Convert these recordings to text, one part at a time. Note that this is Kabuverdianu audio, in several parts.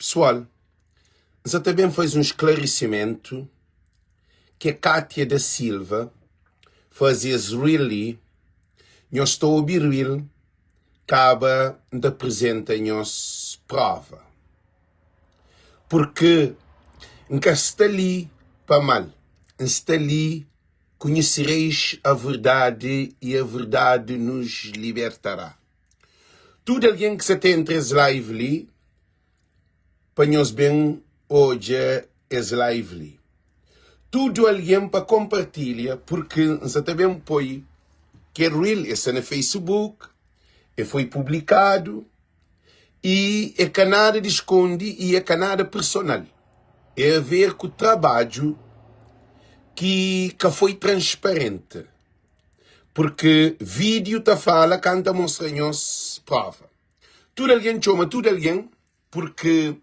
Pesoal, N sa ta ben faze un sklarisimentu ke Katia da Silva faze es reel li, nhos ta obi reel, kaba N ta prizenta nhos prova. Purki N ka sta li pa mal, N sta li konhisireis a verdadi i a verdadi nus libertará. Tudu algen ki sa ta entra es live li, pa nhos ben odja es live li. Tudu algen pa konpartilha purki N sa ta ben poi kel reel, e sta na Facebook, e foi publikadu i e ka nada di skondi i e ka nada personal. E a ver ku trabadju ki ka foi transparenti purki vídiu ta fala ka N ta mostra nhos prova. Tudu algen txoma tudu algen purki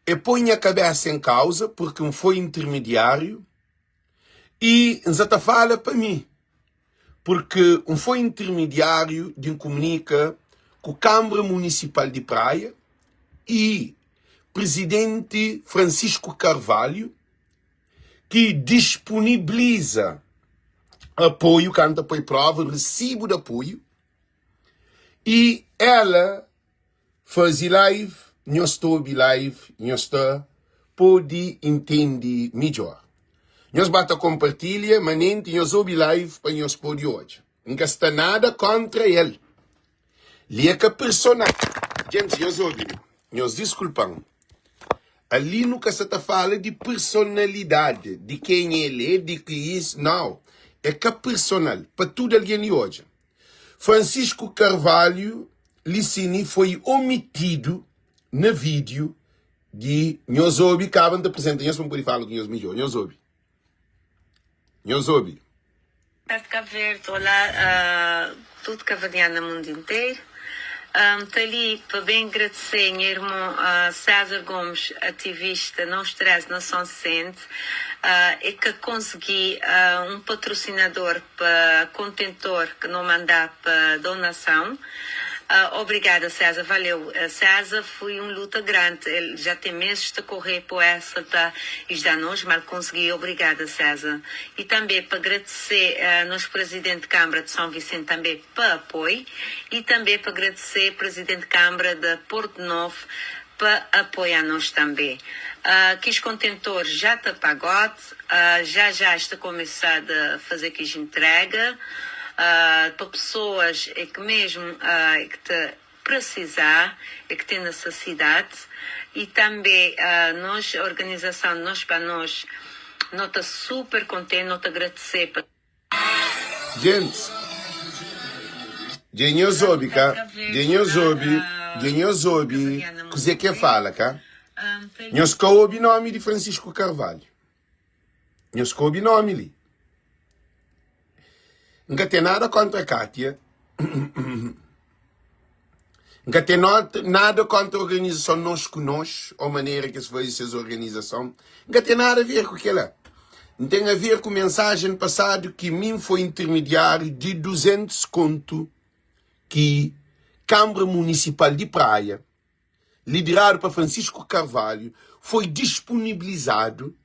e poi nha kabesa en kauza purki N foi intermediáriu i N sa ta fala pa mi purki N foi intermediáriu di N kumunika ku Kanbra Munisipal di Praia i Prizidenti Francisco Carvalho ki dispunibiliza apoiu, kantu ta poi prova, risibu di apoiu. I ela faze live, nhos ta obi live, nhos ta pode intende midjor. Nhos ba ta konpartilha manenti nhos obi live pa nhos pode odja. N ka sta nada kontra el. Li é ka personal. Djentis, nhos obi-m, nhos diskulpa-m. Ali nu ka sa ta fala di personalidadi, di kenha el é, di ki is, nau. É ka personal, pa tudu algen li odja. Francisco Carvalho Licini foi omitidu na vídeo di Nhos obi, kaba N ta apresenta nhos pa N pode fala ku nhos midjor. Nhos obi. Nhos obi. Tarde Cabo Verde, olá a tudo caverdiano na mundo inteiro. Um, ta li pa bem agradecer nha irmão uh, César Gomes, ativista Não Stress na São Vicente, uh, e que consegui uh, um patrocinador pa kontentor que no mandá pa donação. Uh, obrigada César, valeu. Uh, César foi um luta grande, ele já tem meses ta correr por essa ta ajudar nós, mas consegui. Obrigada César. E também pa agradecer uh, nos presidente de Câmara de São Vicente também pa apoio e também pa agradecer presidente de Câmara de Porto Novo pa apoiar nós também. Uh, que os contentores já ta pagote, uh, já já está começado a fazer que entrega uh, para pessoas é que mesmo uh, é que te precisar, é que tem necessidade e também uh, nós, a organização Nós para Nós, nós está super contente, nós te agradecer pa Gentis, dja nhos obi ka? Dja nhos obi, dja nhos obi kuzê ki el fala ka? Nhos ka obi nomi di Francisco Carvalho. Nhos ka obi nomi li. N ka ten nada kontra Kátia. N ka ten nada kontra organizason Nos ku Nos ô manera ki es faze ses organizason. N ka ten nada a ver ku kel-la. N ten a ver ku mensajen pasadu ki mi N foi intermediáriu di 200 kontu ki Kanbra Munisipal di Praia, lideradu pa Francisco Carvalho, foi disponibilizadu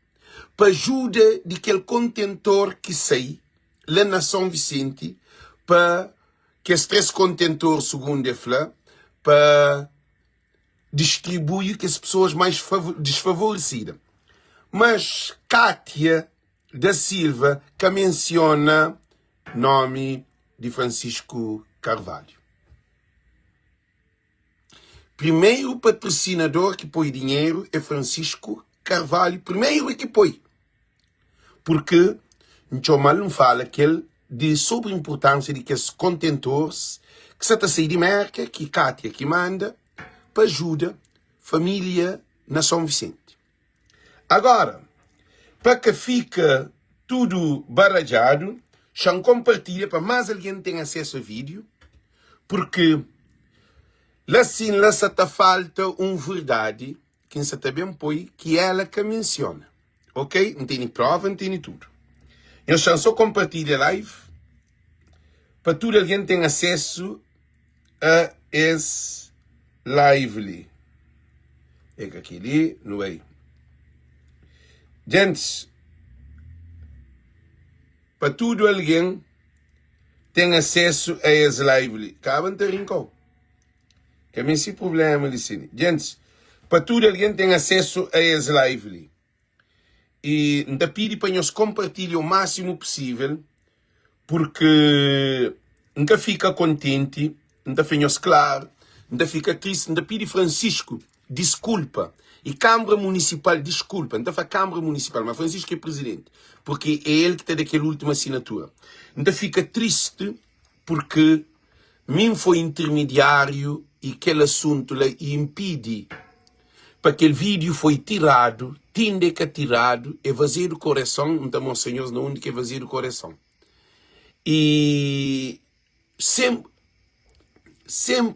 pa ajuda di kel kontentor ki sai la na São Vicente pa kes 3 kontentor, sugundu el fla, pa distribui kes pesoas mais desfavoresida. Mas Kátia da Silva ka mensiona nomi di Francisco Carvalho. Primeiro patrocinador ki poi dinheiro é Francisco Carvalho, primeiro ki poi. Porque N txoma-l, N fala kel di sobri inpurtánsia di kes kontentors ki sa ta sai di Mérka, ki Kátia ki manda, pa ajuda família na São Vicente. Agora, pa ka fika tudu baradjadu, xa-m konpartilha pa más algen ten asesu a vídiu, purki la sin la sa ta falta un verdadi ki N sa ta ben poi ki ela ka mensiona. Ok? N tene prova, N tene tudu. Nhos xa-m so konpartilha live pa tudu algen ten asesu a es live li. É ka kel-li, nu bai. Gentis, pa tudu algen ten asesu a es live li. Kaba N ta rinka-u. Ka meste prubléma li si. Gentis, pa tudu algen ten asesu a es live li. I N ta pidi pa nhos konpartilha o másimu pusível, purki N ka fika kontenti, N ta fla nhos klaru, N ta fika tristi, N ta pidi Francisco diskulpa i Kanbra Munisipal diskulpa, N ta fla Kanbra Munisipal, ma Francisco é prizidenti, purki é el ki ta da kel últimu asinatura. N ta fika tristi purki mi N foi intermediáriu i kel asuntu la i inpidi pa kel vídiu foi tiradu, tinda é ka tiradu, é fazedu koreson, N ta mostra nhos na undi ki é fazedu koreson. I senpri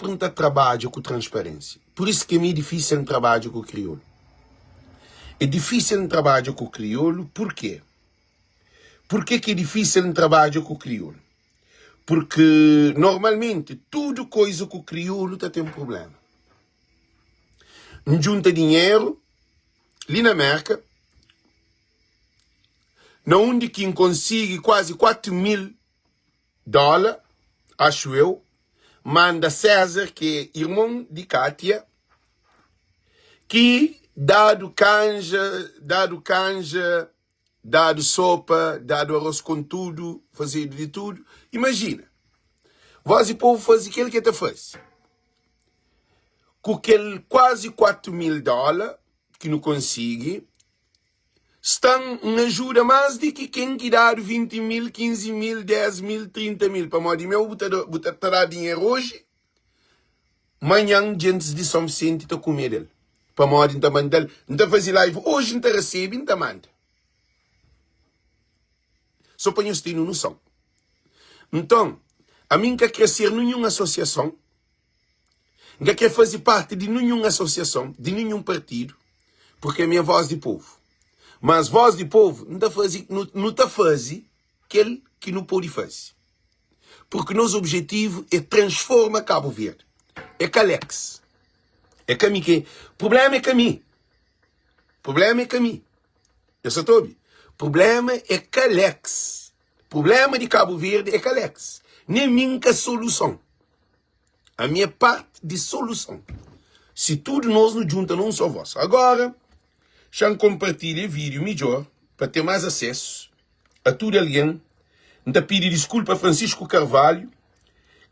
N ta trabadja ku transparénsia, pur isu ki é mi difísil N trabadja ku kriolu. É difísil N trabadja ku kriolu purkê? Purkê ki é difísil N trabadja ku kriolu? Purki normalmenti tudu koiza ku kriolu ta ten prubléma. N djunta dinheru li na Merka, na undi ki N konsigi kuazi 4 mil dóla, axu eu, manda César, ki é irmon di Kátia, ki dadu kanja, dadu kanja, dadu sopa, dadu arroz com tudu, fazedu di tudu. Imajina, vós di povu faze kel ki el ta faze. Ku kel kuazi 4 mil dóla ki nu konsigi, sta N ajuda más di ki ken ki dadu 20 mil, 15 mil, 10 mil, 30 mil. Pamodi meu bu ta da, bu ta da dinheru oji, manhan djentis di São Vicente ta kume del. Pamodi N ta manda-l, N ta faze live oji, N ta resebe, N ta manda. Sô pa nhos tene noson. Nton, ami N ka krê ser ninhun asosiason, N ka krê faze párti di ninhun asosiason, di ninhun partidu, purkê ami é vós di povu. Mas vós di povu, N ta faze, nu ta faze kel ki nu pode faze. Purkê nos objetivu é transforma Kabu Verdi. É ka Alex. É ka mi ki. Prubléma é ka mi. Prubléma é ka mi. Nhos sa ta obi? Prubléma é ka Alex. Prubléma di Kabu Verdi é ka Alex. Nen mi N ka soluson. Ami é parti di soluson. Si tudu nos nu djunta na un só vós. Agora, xa-m konpartilha vídiu midjór pa ten más asesu a tudu algen. N ta pidi diskulpa a Francisco Carvalho,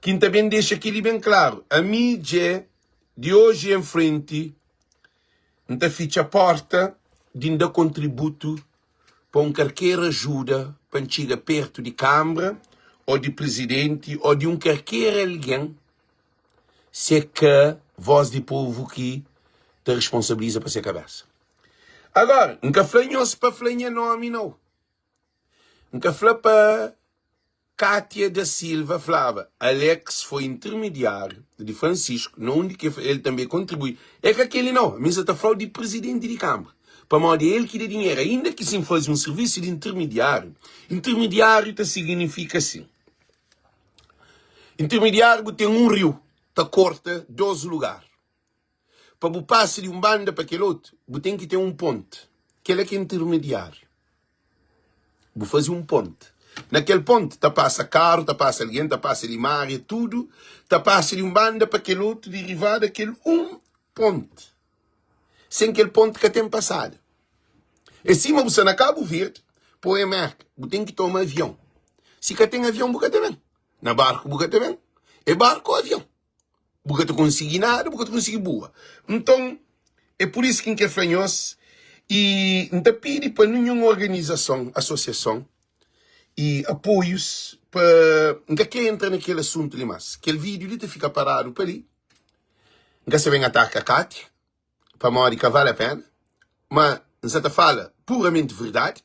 ki N ta ben dexa kel-li ben klaru. Ami dje di oji en frenti N ta fitxa porta di N da kontributu pa un karker ajuda pa N txiga pertu di Kanbra o di Prizidenti o di un karker algen si é ka Voz di Povu ki ta risponsabiliza pa se kabesa. Agora, N ka fla nhos pa fla nha nomi nau. N ka fla pa Kátia da Silva flaba, Alex foi intermediáriu di Francisco na undi ki el tanbe kontribui. É ka keli nau, mi sa ta flau di prizidenti di Kánbra, pamodi é el ki da dinheru. Ainda ki sin faze un sirvisu di intermediáriu, intermediáriu ta siginifika sin, intermediáriu bu ten un riu ta korta dos lugar. Pa bu pasa di un banda pa kel otu, bu ten ki ten un ponti. Kel-la ki é intermediáriu. Bu faze un ponti. Na kel ponti ta pasa karu, ta pasa algen, ta pasa limária, tudu ta pasa di un banda pa kel otu derivadu di kel un ponti. Sen kel ponti ka ten pasada. É sima bu sta na Kabu Verdi, poi Merka, bu ten ki toma avion. Si ka ten avion, bu ka ta ben. Na barku bu ka ta ben. É barku ô avion. Bu ka ta konsigi nada, bu ka ta konsigi bua. Nton, é pur isu ki N kre fla nhos i N ta pidi pa ninhun organizason, asosiason i apoius pa N ka kre entra na kel asuntu li más. Kel vídiu li ta fika paradu pa li. N ka sta ben ataka Kátia, pamodi ka vale a pena, ma N sa ta fala puramenti verdadi.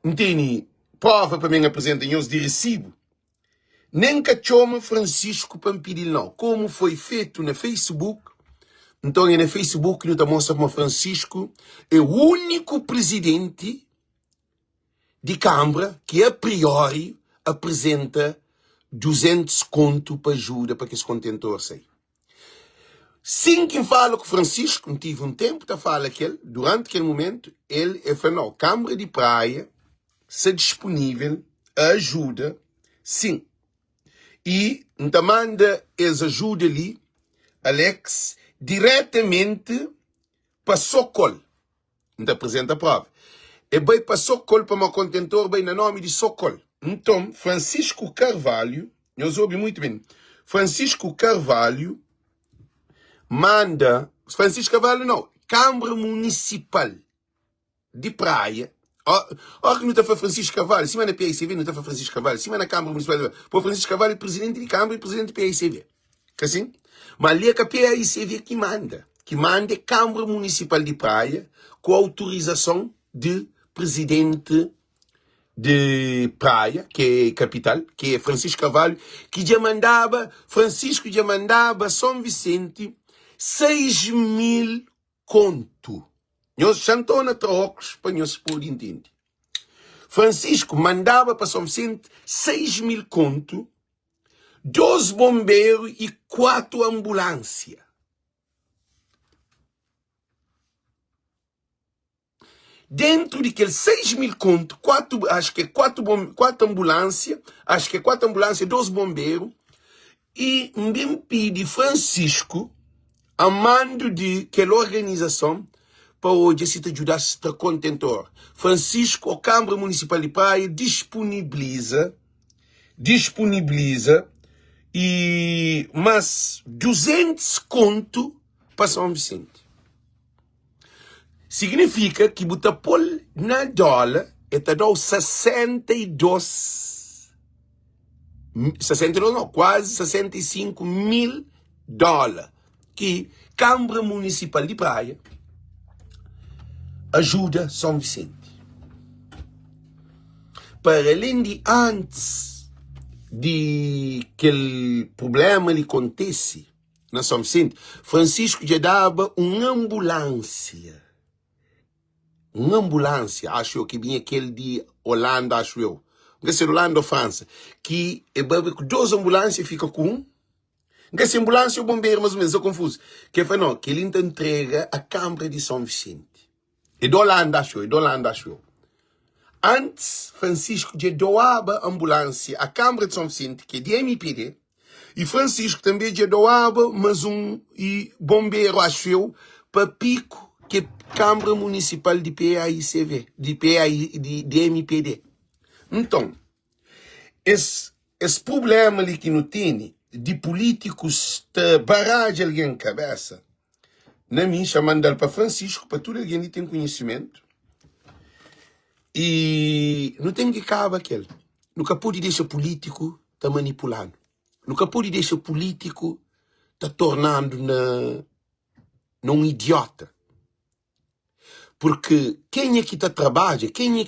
N tene prova pa ben aprizenta nhos di resibu Nen ka txoma Francisco pa N pidi-l nau. Komu foi fetu na Facebook, nton é na Facebook ki nu ta mostra ma Francisco é úniku prizidenti di Kanbra ki a priori aprizenta 200 kontu pa ajuda pa kes kontentor sai. Sin ki N fala ku Francisco, N tive un ténpu ta fala ku el, duranti kel momentu, el e fla, Nau, Kanbra di Praia sta dispunível a ajuda, sin. I N ta manda es ajuda li, Alex, diretamenti pa Sokol. N ta aprizenta prova. E bai pa Sokol pamodi kontentor bai na nomi di Sokol. Nton, Francisco Carvalho, nhos obi muitu ben, Francisco Carvalho manda, Francisco Carvalho nau, Kanbra Munisipal di Praia, óra ki nu ta fla Francisco Carvalho, sima na PAICV nu ta fla Francisco Carvalho, sima na Kanbra Munisipal, pô Francisco Carvalho é prizidenti di Kanbra i prizidenti di PAICV. Ka sin? Ma li é ka PAICV ki manda. Ki manda é Kanbra Munisipal di Praia ku autorizason di prizidenti di Praia, ki é kapital, ki é Francisco Carvalho, ki dja mandaba, Francisco dja mandaba Son Vicente 6 mil kontu. Nhos xa ntona tra óklus pa nhos pode intende. Francisco mandaba pa Son Vicente 6 mil kontu 2 bonberu i 4 anbulánsia. Dentru di kel 6 mil kontu, 4, acho ki é 4, 4 anbulánsia, acho ki é 4 anbulánsia, 2 bonberu, i N ben pidi Francisco, a mandu di kel organizason, pa odja si ta djuda-s tra kontentor. Francisco, ô Kanbra Munisipal di Praia disponibiliza disponibiliza i mas 200 kontu pa São Vicente. Signifika ki bu ta pol na dola e ta dau 62 62 não, quase 65 mil dola ki Kambra Munisipal di Praia ajuda São Vicente. Para alén di antis di kel prubléma li kontise na São Vicente, Francisco dja daba un anbulánsia, un anbulánsia, axu eu ki binha kel di Holanda, axu eu, N ka se di Holanda ou Fransa, ki e bai ku dos anbulánsia fika ku un. N ka si anbulánsia ou bonberu, mas ou menus, N sta konfuzu. Ke fla, no, kel-li N ta ntrega a Kanbra di Son Visenti. É di Olanda, axu eu, é di Olanda, axu eu. Antis, Francisco dja doaba anbulánsia a Kanbra di Son Visenti, ki é di MPD, i Francisco tanbe dja doaba mas un i bonberu, axu eu, pa Piku, ki é Kanbra Munisipal di PAICV, di PAI, di, di MPD. Nton, Es es prubléma li ki nu tene di pulítikus ta baradja algen kabésa, na mi, xa manda-l pa Francisco, pa tudu algen li ten konhisimentu i nu ten ki kaba kel. Nu ka pode dexa pulítiku ta manipula-nu, nu ka pode dexa pulítiku ta torna-nu na na un idiota. Porque kenha ki ta trabadja, kenha,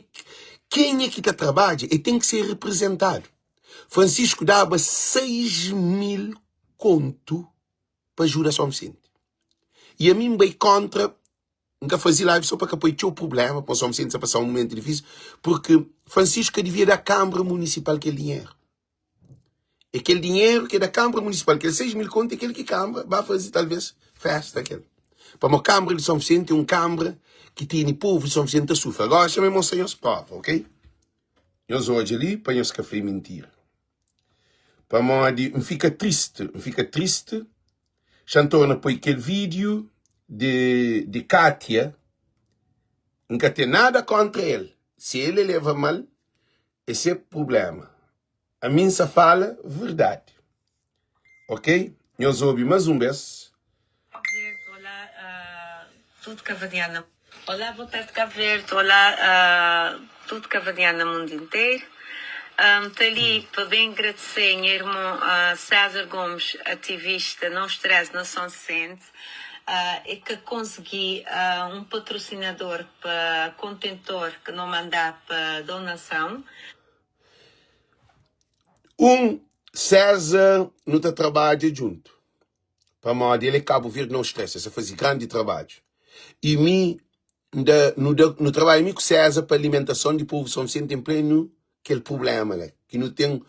kenha ki ta trabadja, e ten ki ser reprezentadu. Francisco daba 6 mil kontu pa ajuda São Vicente. E ami N bai kontra, N ka faze live só pa ka poi txeu problema, pa São Vicente sa pasa un momento difícil, porque Francisco ka devia da Câmara Municipal kel dinheru. É kel dinheru ki é da Kanbra Munisipal, kel 6 mil kontu é kel ki Kanbra ba faze talvez festa kel. Pamo Kanbra di Son Visenti é un Kanbra ki tene povu di Son Visenti ta sufri. Agora xa-m mostra nhos prova, ok? Nhos odja li pa nhos ka fla é mintira. Pamodi N fika tristi, N fika tristi xa N torna poi kel vídiu di, di Katia, N ka ten nada kontra el, si el é leva mal é se prublema. Ami N sa fala verdadi. Ok? Nhos obi mas un bes. Cabo Verde, olá tudo cabo-verdiano na Olá, boa tarde Cabo Verde, olá tudo cabo-verdiano na mundo inteiro. N ta li pa bem agradecê nha irmon César Gomes, ativista No Stress na Soncent, e ka konsegui um patrocinador pa kontentor que no mandá pa donação. 1, César nu ta trabadja djuntu pamodi el é Cabo Verde no stress, el sa faze grandi trabadju i mi N da nu da nu trabadja mi ku César pa alimentason di povu São Vicente em plenu kel prublema la ki nu ten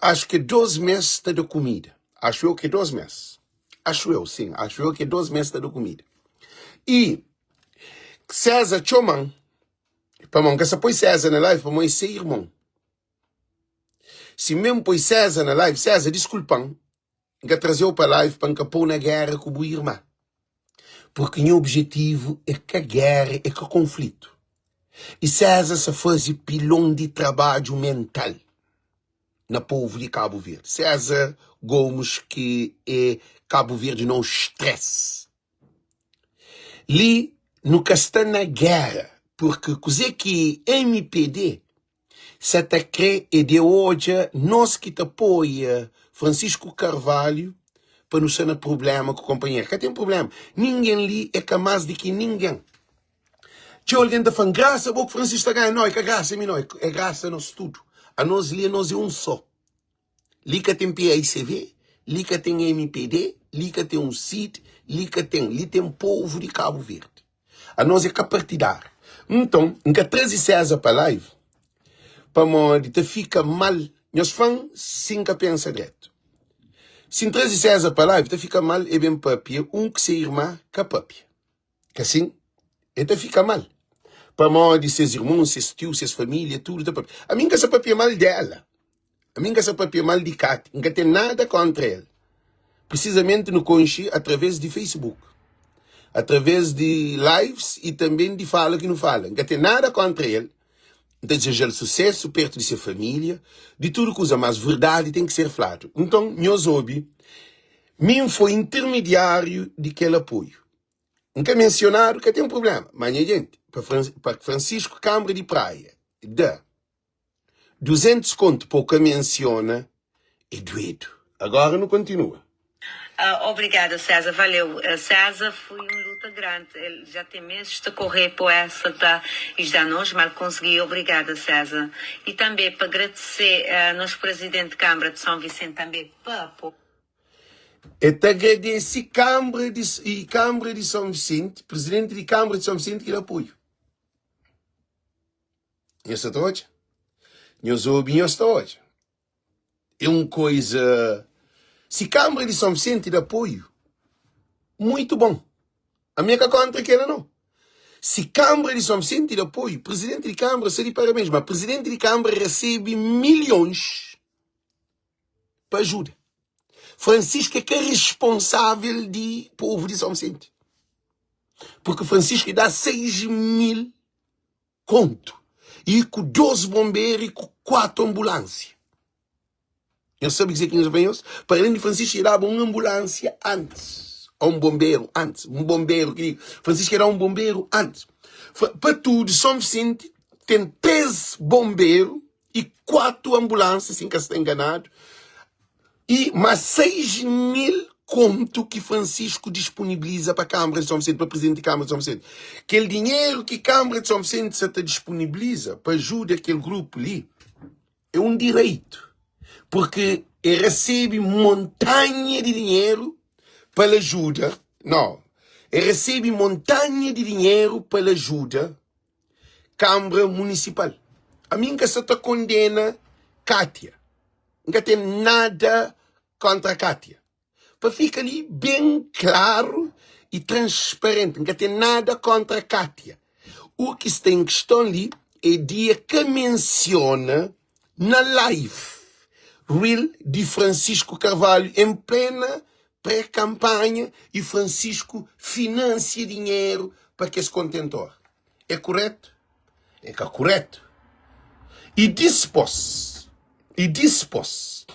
axu ki é 2 mes ta da kumida axu eu ki é 2 mes. Acho eu, sim, acho eu que é 2 mês ta da kumida. E César txoma-m, pamodi N ka sa poi César na live pamodi é se irmon. Si N ben poi César na live, César diskulpa-m, N ka traze-u pa live pa N ka pô-u na géra ku bu irma. Purki nha objetivu é ka géra, é ka konflitu. I César sa faze pilon di trabadju mental na povu di Kabu Verdi. César Gomes ki é Kabu Verdi no stress. Li nu ka sta na géra, purki kuzê ki mpd sa ta kre é de odja nos ki ta apoia Francisco Carvalho pa nu sta na prublema ku konpanheru. Ka ten prublema. Ningen li é ka más di ki ningen. Txeu algen ta fla-m, grasa bo ki Francisco ta ganha. Nau, é ka grasa mi nau, é grasa nos tudu. Anos li, anos é un só. Li ka ten PAICV, li ka ten mpd, li ka ten UCID, li ka ten, li ten povu di Kabu Verdi. Anos é ka partidáriu. Nton, N ka traze César pa live pamodi ta fika mal. Nhos fla-m si N ka pensa dretu. Si N traze César pa live ta fika mal e ben papia un ki se irma ka papia. Ka sin? E ta fika mal pamodi ses irmon, ses tiu, ses família, tudu ta papia. Ami N ka sa papia mal dela. Ami N ka sa papia mal di Kati. N ka ten nada kontra el. Prisizamenti nu konxe através di Facebook, através di lives i tanbe di fala ki nu fala. N ka ten nada kontra el. N ta dizeja-l susésu pertu di se família, di tudu kuza, mas verdadi ten ki ser fladu. Nton, nhos obi, mi N foi intermediáriu di kel apoiu. N ka mensionadu, ka ten prubléma. Má nha jenti, pa pa Francisco Câmara di Praia da 200 kontu pa u ka mensiona é duedu. Agora nu kontinua. Ah, obrigada César, valeu. César foi um luta grande, el já tem meses ta correr po essa ta ajudá nos, ma el consegui, obrigada César. E també pa agradecê nos presidente de Câmara de São Vicente també pa apoio. El ta agradese Kanbra di i Kanbra di São Visenti, Prizidenti di Kanbra di São Visenti ki da apoiu. Nhos sa ta odja? Nhos obi, nhos ta odja. É un koiza. Si Kanbra di São Visenti da apoiu, muitu bon. Ami é ka kontra kela nau. Si Kanbra di São Visenti da apoiu, Prizidenti di Kanbra sta di parabens, ma Prizidenti di Kanbra resebe milhons pa ajuda. Francisco é ka responsável di povo di São Vicente. Porque Francisco dá 6 mil conto e com 12 bombeiros e com 4 ambulâncias. Eu sabe dizer que nos apanhou? Para além de Francisco, ele dava uma ambulância antes. Ou um bombeiro antes. Um bombeiro, que digo. Francisco era um bombeiro antes. Para tudo, São Vicente tem 13 bombeiros e 4 ambulância, si N ka sta enganadu, e más 6 mil kontu ki Francisco disponibiliza pa Kâmara di São Vicente, pa Presidenti di Kâmara di São Vicente. Kel dinheru ki Kâmara di São Vicente sa ta disponibiliza pa ajuda kel grupu li é un direitu, purki e resebe montanha di dinheru pa el ajuda, no, e resebe montanha di dinheru pa el ajuda Kanbra Munisipal. Ami N ka sa ta kondena Katia. N ka ten nada kontra Katia. Pa fika li ben klaru i transparenti, N ka ten nada kontra Katia. U ki sta en kiston li é di e ka mensiona na live reel di Francisco Carvalho en plena pré-kanpanha i Francisco finansia dinheru pa kes kontentor. É kuretu? É ka kuretu. I dispos, i dispos,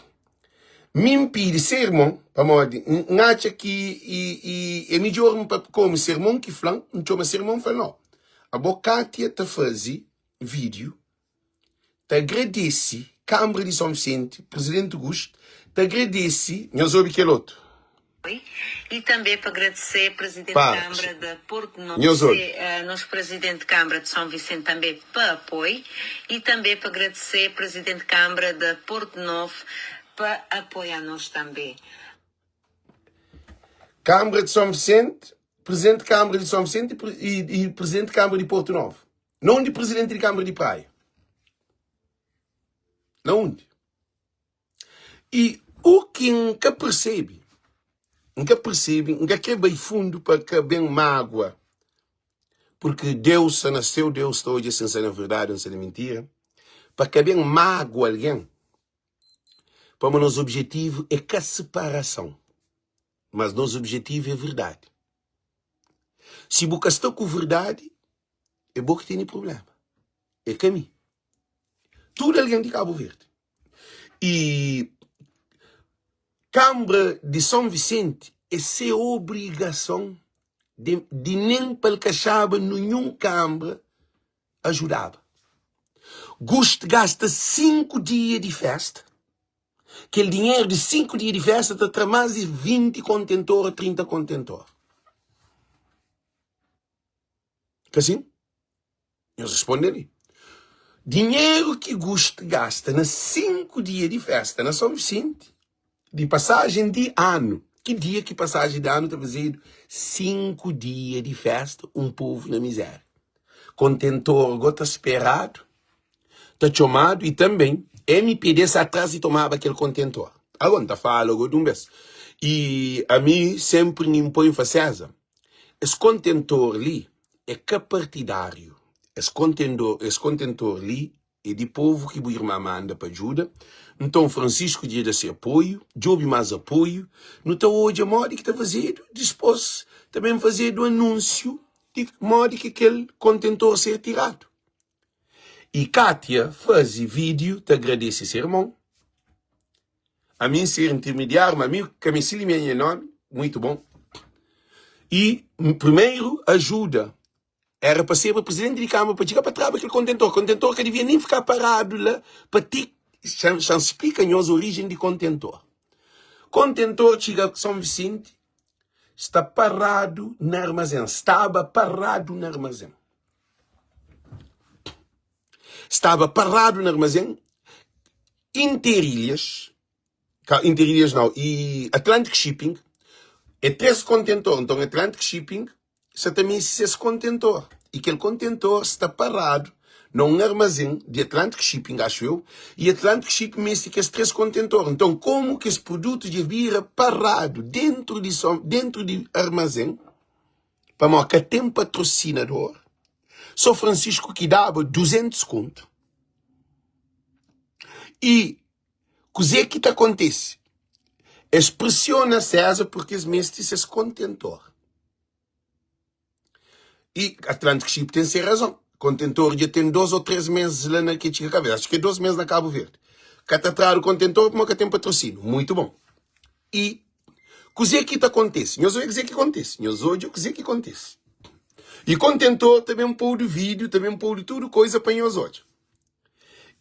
mi N pidi se irmon, pamodi N atxa ki i, i é midjor N papia komu se irmon ki fla-m, N txoma se irmon, N fla-l, No, abo Katia ta faze vídiu ta agradese Kanbra di Son Visenti, Prizidenti Gusto ta agradese, nhos obi kel otu. E tanbe pa agradesê Presidente Para, Kanbra de Porto Novo, nhos obi. nos Presidente Kanbra de Son Visente tanbe pa apoi. E tanbe pa agradesê Presidente Kanbra de Porto Novo pa apoiá nos tanbe. Kanbra de Son Visente, Presidente Kanbra de Son Visente e Presidente Kanbra de Porto Novo. Na undi presidenti di Kâmara di Praia? Na undi? I u ki N ka persebe. N ka persebe, N ka kre bai fundu pa ka ben mágua, purki Deus sta na séu, Deus ta odja si N sta na verdadi ô N sta na mintira, pa ka ben mágua algen, pamodi nos objetivu é ka separason, mas nos objetivu é verdadi. Si bu ka sta ku verdadi, é bo ki tene prubléma, é ka mi. Tudu algen di Kabu Verdi i Kanbra di Son Visenti é se obrigason di, di nen pa el ka xaba ninhun kanbra ajudaba. Gust gasta 5 dia di festa, kel dinheru di 5 dia di festa ta tra más di 20 kontentor o 30 kontentor. Ka sin? Nhos responde li. Dinheru ki Gust gasta na 5 dia di festa na Son Visenti, di pasajen di anu, ki dia ki pasajen di anu ta fazedu 5 dia di festa, un povu na mizeria. Kontentor go ta speradu, ta txomadu i tanben MPD sa tras di tomaba kel kontentor. Ago N ta fala go di un bes. I ami senpri N inpoi N fla Seza, es kontentor li é ka partidáriu. Es kontendor, es kontentor li é di povu ki bu irma manda pa djuda. Nton, Francisco dja da se apoiu, djobe más apoiu. Nu ta odja modi ki ta fazedu. Dispôs ta ben fazedu anúnsiu di modi ki kel kontentor ser tiradu. I Kátia faze vídiu ta agradese se irmon. Ami N ser intermediáriu, ma ami ka meste limia nha nómi. Muitu bon. I primeru ajuda éra pa serba prizidenti di kánmara pa txiga pa traba kel kontentor. Kontentor ka devia nen fika paradu la pa ti xa-m splika nhos orijen di kontentor. Kontentor txiga Son Visenti sta paradu na armazén, staba paradu na armazén. Staba paradu na armazén Interilhas, ka Interilhas nau, i Atlantic Shipping é 3 kontentor. Nton Atlantic Shipping sa ta meste ses kontentor i kel kontentor sta paradu na un armazén di Atlantic Shipping, axu eu, i Atlantic Shipping meste kes 3 kontentor. Nton komu kes produtu dja bira paradu dentru di son, dentru di armazén, pamodi ka ten patrosinador, so Francisco ki daba 200 kontu. I kuzê ki ta kontise? Es presiona Séza purki es meste ses kontentor. I Atlantic Ship ten se razon. Kontentor dja ten dos ô três mês la na ke txiga Kabu Verdi. Acho ki é dos mês na Kabu Verdi. Ka ta tradu kontentor pamodi ka ten patrosínio. Muitu bon. I kuzê ki ta kontise? Nhos odja kuzê ki kontise. Nhos odja kuzê ki kontise. I kontentor ta ben podu vídiu, ta ben podu tudu koza pa nhos odja.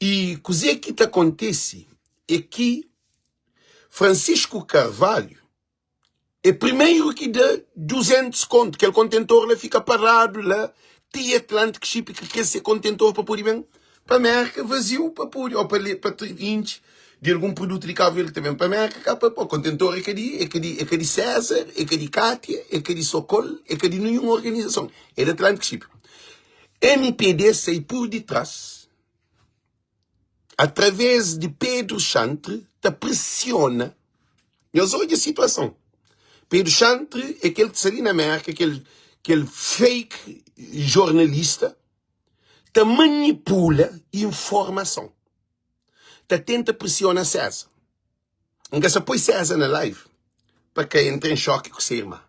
I kuzê ki ta kontise é ki Francisco Carvalho é primeiro ki da 200 kontu. Kel kontentor la fika paradu la ti Atlantic Ship ki krê se kontentor pa pode ben pa Mérka vaziu pa pode ô pa pa intxi di algun produtu di Kabu Verdi ki ta ben pa Mérka ka pa pô. Kontentor é ka di é ka di é ka di César, é ka di Kátia, é ka di Sokol, é ka di ninhun organizason, é di Atlantic Ship. Mpd sai pur ditras através di Pedro Chantre ta presiona. Nhos odja situason. Pedro Chantre é kel ki sta li na Merka, kel, kel fake jornalista ta manipula informason, ta tenta presiona César. N ka sa poi César na live pa ka entra en xoki ku se irma.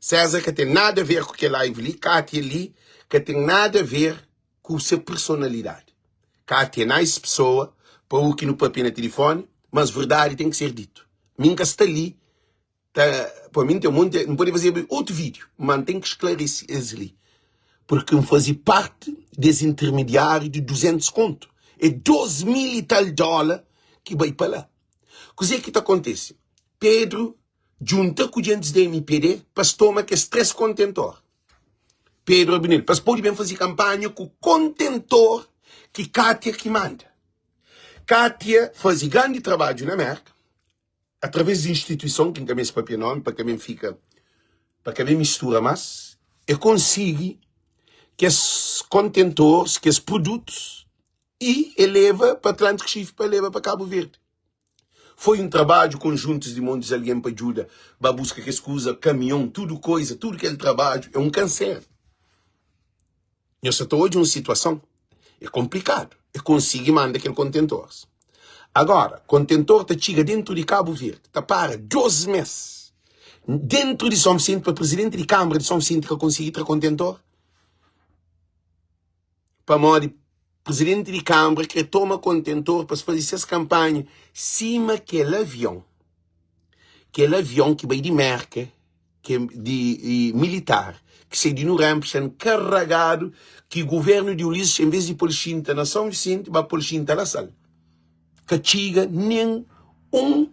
César ka ten nada a ver ku kel live li, Kátia li ka ten nada a ver ku se personalidadi. Kátia é nice pessoa pa u ki nu papia na tilifoni, mas verdadi ten ki ser ditu. Mi N ka sta li ta pa mi N ten monti, N pode fazeba otu vídeo, ma N ten ki sklarese es li, porque N faze parti des intermediáriu di 200 kontu, é 2 mil i tal dóla ki bai pa la. Kuzê ki ta kontise? Pedru djunta ku djentis di MPD pa es toma kes 3 kontentor. Pedru Abinel, pa es pode ben faze kanpanha ku kontentor ki Kátia ki manda. Kátia faze grandi trabadju na Merka, através di instituison, ki N ka meste papia nomi pa ka ben fika, pa ka ben mistura más, e konsigi kes kontentors, kes produtus i e leba pa Atlantic Chief pa leba pa Cabo Verde. Foi un trabadju konjuntus di montis algen pa djuda ba buska kes kuza, kamion, tudu koiza, tudu kel trabadju é un kansera. Nhos sa ta odja un situason é konplikadu é konsigi manda kel kontentoris. Agora, kontentor ta txiga dentu di Kabu Verdi, ta para 2 mes dentu di Son Visenti pa prizidenti di Kanbra di Son Visenti ka konsigi tra kontentor pamodi prizidenti di Kanbra kre toma kontentor pa es faze ses kanpanha sima kel avion, kel avion ki bai di Merka. ki di militar ki sai di New Hampshire karagadu ki guvernu di Ulisses en vez di pol xinta na São Vicente ba pol xinta la Sal ka txiga nen un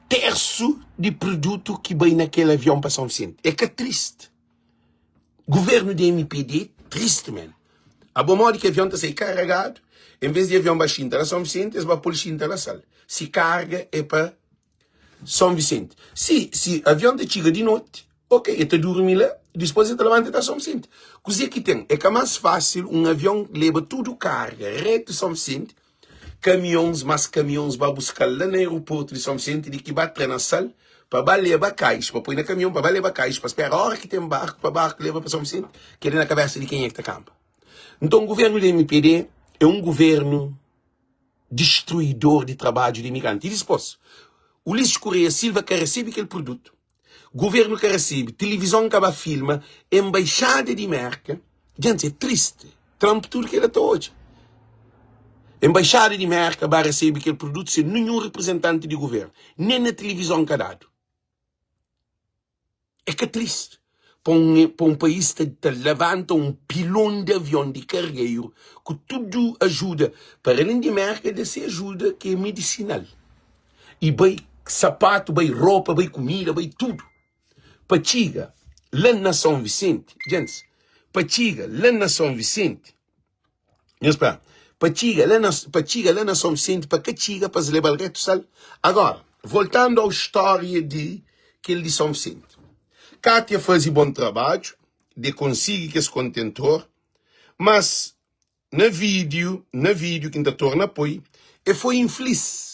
tersu di produtu ki bai na kel avion pa São Vicente é ka triste guvernu di MPD triste man abo modi ki avion ta sai karagadu en vez di avion ba xinta la São Vicente es ba pol xinta la Sal si karga é pa São Vicente. Si, si avion ta txiga di noti, ok, e ta durmi la, dispôs e ta labanta e ta São Vicente. Kuzê ki ten? É ka más fásil un avion leba tudu karga retu São Vicente, kamions más kamions ba buska-l la na aeroportu di São Vicente di ki ba tra na Sal pa ba leba kais, pa poi na kamion pa ba leba kais, pa spera óra ki ten barku pa barku leba pa São Vicente, kel-li na kabésa di kenha ki ta kanpa. Nton, guvernu di mpd é un guvernu. Distruidor di trabadju di imigranti. I dispôs, Ulisses Correia Silva ka resebe kel produtu, guvernu ka resebe, tilivizon ka ba filma, embaixada di Merka, djenti é tristi, Trump tudu kela ta odja. Embaixada di Merka ba resebe kel produtu sen ninhun reprezentanti di guvernu, nen na tilivizon ka dadu. É ka triste pa un, pa un país ta, ta labanta un pilon di avion di kargeru ku tudu ajuda, para alén di Merka da se ajuda ki é medisinal i bai sapatu, bai ropa, bai kumida, bai tudu pa txiga la na São Vicente, djentis, pa txiga la na São Vicente. Nhos pa pa txiga la na pa txiga la na São Vicente pa ka txiga pa es leba-l retu sal. Agora, voltando ao stória di kel di São Vicente. Kátia faze bon trabadju de konsigi kes kontentor, mas na vídeo, na vídeo ki N ta torna poi, e foi inflis.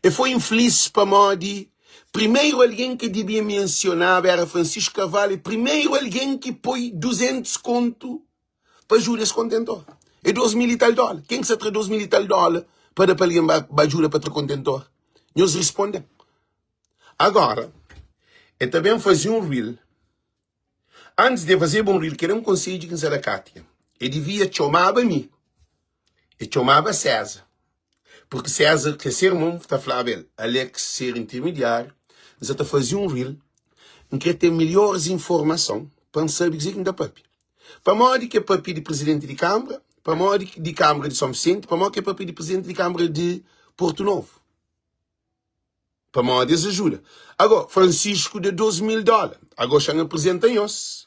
E foi inflis pamodi primeru algen ki dibia mensionaba era Francisco Carvalho, primeru algen ki poi 200 kontu pa ajuda es kontentor. É 2 mil i tal dóla. Ken ki sa tra 2 mil i tal dóla pa da pa algen ba, ba ajuda pa tra kontentor? Nhos responde-m. Agora, e ta ben faze un reel. Antis di e fazeba un reel, kel-li é un konsedju ki N sa da Kátia. E divia txomaba mi, e txomaba Séza. Purki Séza, ki é se irmon, ta flaba el, Alex ser intermediáriu, N sa ta faze un reel, N kre ten melhores informason pa N sabe kuzê ki N ta papia. Pamodi ki é papia di prizidenti di Kanbra? Pamodi di Kanbra di Son Visenti? Pamodi ki é papia di prizidenti di Kanbra di Portu Novu? Pamodi es ajuda. Agó, Francisco da 2 mil dóla. Agó xa N aprizenta nhos.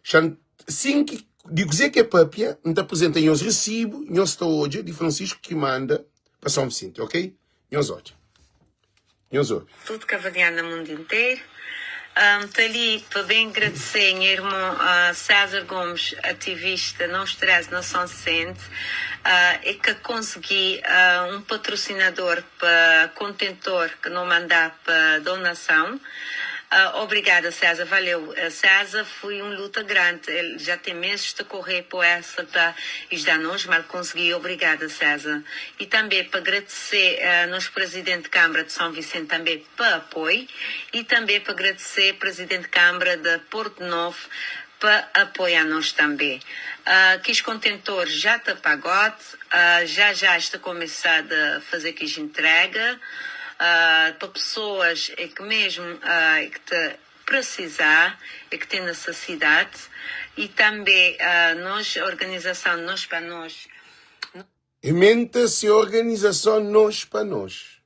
Xa N, sin ki, di kuzê ki é papia, N ta aprizenta nhos risibu, nhos ta odja di Francisco ki manda pa Son Visenti, ok? Nhos odja. Nhos obi. Tudu kaverdianu na mundu interu. N ta li pa ben gradisê nha irmon César Gomes, ativista No Stress na Soncent, e ka konsegui un patrosinador pa kontentor ki no mandá pa donasãu. Obrigada César, valeu. César foi un luta grande, el já ten meses ta korrê po essa pa ijdá nos, ma el konsegui. Obrigada César. E tanbê pa gradisê nos Presidente Kambra de São Vicente tanbê pa apoi e tanbê pa gradisê Presidente Kambra de Porto Novo pa apoiá nos tanbê. Kis kontentor já ta pagote, já já es ta komesá de fazê kis entrega pa pesoas é ki mesmu é ki ta presizá, é ki ten nesesidade e tanbê nos organizasãu Nos pa Nos. Imenta se organizason Nos pa Nos.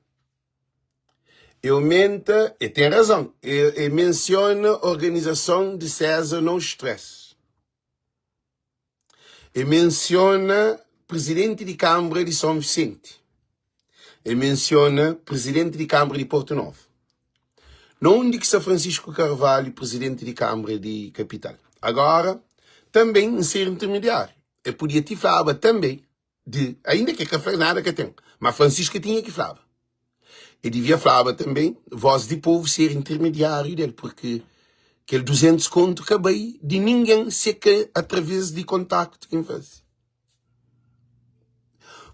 E omenta, e ten razon, e, e mensiona organizason di César No Stress. E mensiona presidenti di Kambra di Son Vicente. E mensiona presidenti di Kambra di Porto Novo. Na undi ki sta Francisco Carvalho, presidenti di Kambra di Kapital? Agora, tanben N ser intermediáriu. E podia ti flaba tanbe di, ainda ki e ka fla nada ka ten, ma Francisco tinha ki flaba. E divia flaba tanbe Voz di Povu ser intermediáriu del, purki kel 200 kontu ka bai di ningen se ka através di kontaktu ki N faze.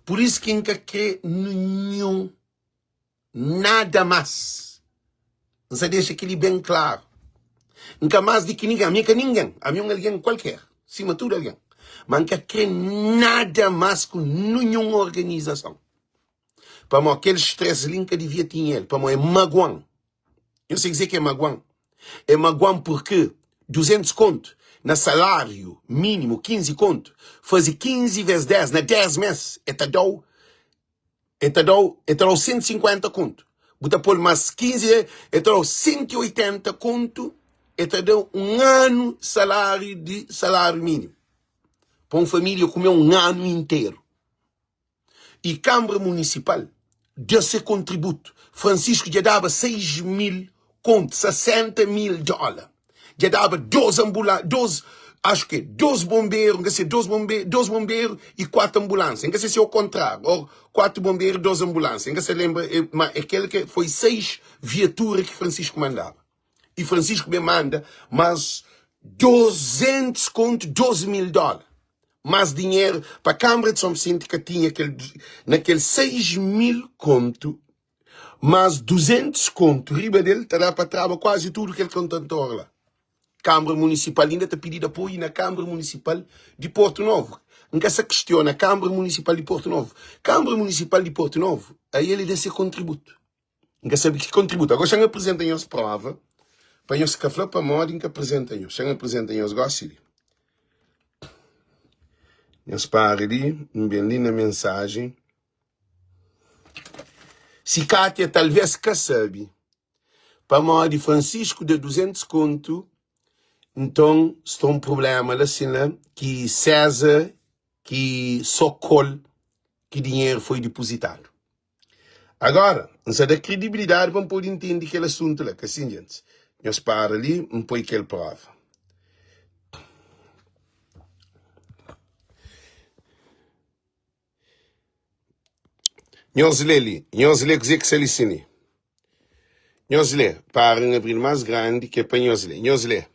Pur isu ki N ka kre ninhun nada más. N sa dexa kel-li ben klaru. N ka más di ki ningen. Ami é ka ningen. Ami é un algen kualker, sima tudu algen. Má N ka kre nada más ku ninhun organizason. Pamodi kel stress li N ka devia tinha el, pamodi é maguan. Nhos sabe kuzê ki é maguan? É maguan purki 200 kontu na saláriu mínimu, 15 kontu, faze 15 ves 10 na 10 mês, é ta da-u é ta da-u é ta da-u 150 kontu. Bu ta pô-l más 15, é ta da-u 180 kontu, é ta da un anu saláriu di saláriu mínimu. Pa un família kume un anu interu. y Kanbra Munisipal da se kontributu. Francisco dja daba 6 mil kontu, 60 mil dóla. Dja daba 2 ambula, 2, acho que 2 bomberu, nka se 2 bombe, 2 bomberu y 4 ambulânsia. Nka se se o kontráriu, ou 4 bomberu, 2 ambulânsia. Nka sa lenbra, ma é kel ke foi 6 viatura ki Francisco mandaba. Y Francisco ben manda mas 200 kontu, 12 mil dóla. Mas dinheru pa Kanbra di Son Visenti ka tinha kel na kel 6 mil kontu, mas 200 kontu riba del ta da pa traba kuazi tudu kel kontentor la. Kanbra Munisipal inda ta pididu apoiu na Kanbra Munisipal di Portu Novu. N ka sa kistiona Kanbra Munisipal di Portu Novu. Kanbra Munisipal di Portu Novu, ael e da se kontributu. N ka sabe ki kontributu. Agora xa N aprizenta nhos prova pa nhos ka fla pamodi N ka aprizenta nhos. Xa N aprizenta nhos gosi li. Nhos para li, N ben li na mensajen. Si Kátia talves ka sabe pamodi Francisco da 200 kontu, nton sta un prublema la sin la ki César ki so kol ki dinheru foi dipuzitadu. Agora, N sa da kredibilidadi pa N pode intende kel asuntu la. Ka sin, gentis? Nhos para li, N poi kel prova. Nhos lé li. Nhos lé kuzê ki sta li sin li. Nhos lé. Para N abri-l más grandi ki é pa nhos lé. Nhos lé.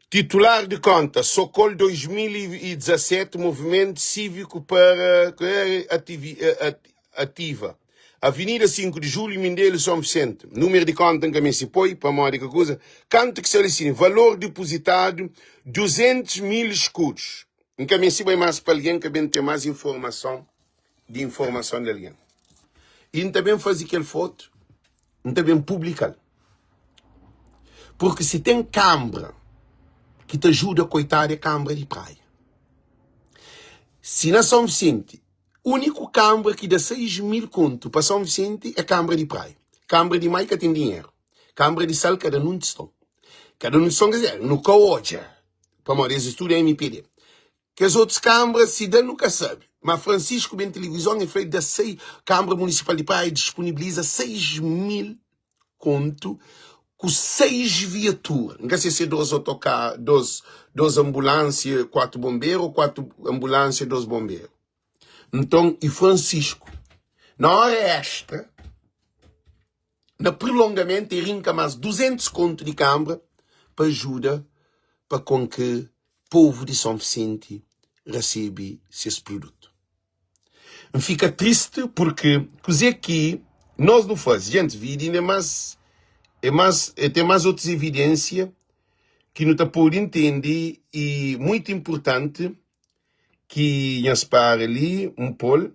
Titular di konta, Sokol 2017, Movimentu Síviku para Ativa, Avenida 5 di Julhu, Mindelu, Son Visenti. Númeru di konta N ka meste poi, pamodi ka kuza. Kantu ki sta li sin, valor dipozitadu, 200 mil skudus. N ka meste bai más pa algen ka ben ten más informason. di informason di algen. I N ta ben faze kel fotu, N ta ben publika-l. Purki si ten kanbra ki ta ajuda koitadu é kanbra di Praia. Si na Son Visenti, úniku kanbra ki da 6 mil kontu pa Son Visenti é kanbra di Praia. Kanbra di Mai ka ten dinheru. Kanbra di Sal ka da nun tiston. Ka da nun tiston, ker dizer, nu ka odja, pamodi es tudu é mpd. Kes otus kanbra si da nu ka sabe. Ma Francisco ben tilivizon e fla e da 6 kanbra munisipal di Praia disponibiliza 6 mil kontu ku 6 viatura. N ka se si é 2 otoka 2 2 anbulansia 4 bonberu ou 4 anbulansia 2 bonberu. Nton e Francisco na ora extra Na prulongamentu e rinka mas 200 kontu di kanbra pa ajuda pa kon ki povu di Son Visenti rasebe ses produtu. N fika tristi purki kuze ki nos nu faze, djentis, vidi inda é mas é mas é ten mas otus evidensia ki nu ta pode ntende i muitu inpurtanti ki nhos para li N pol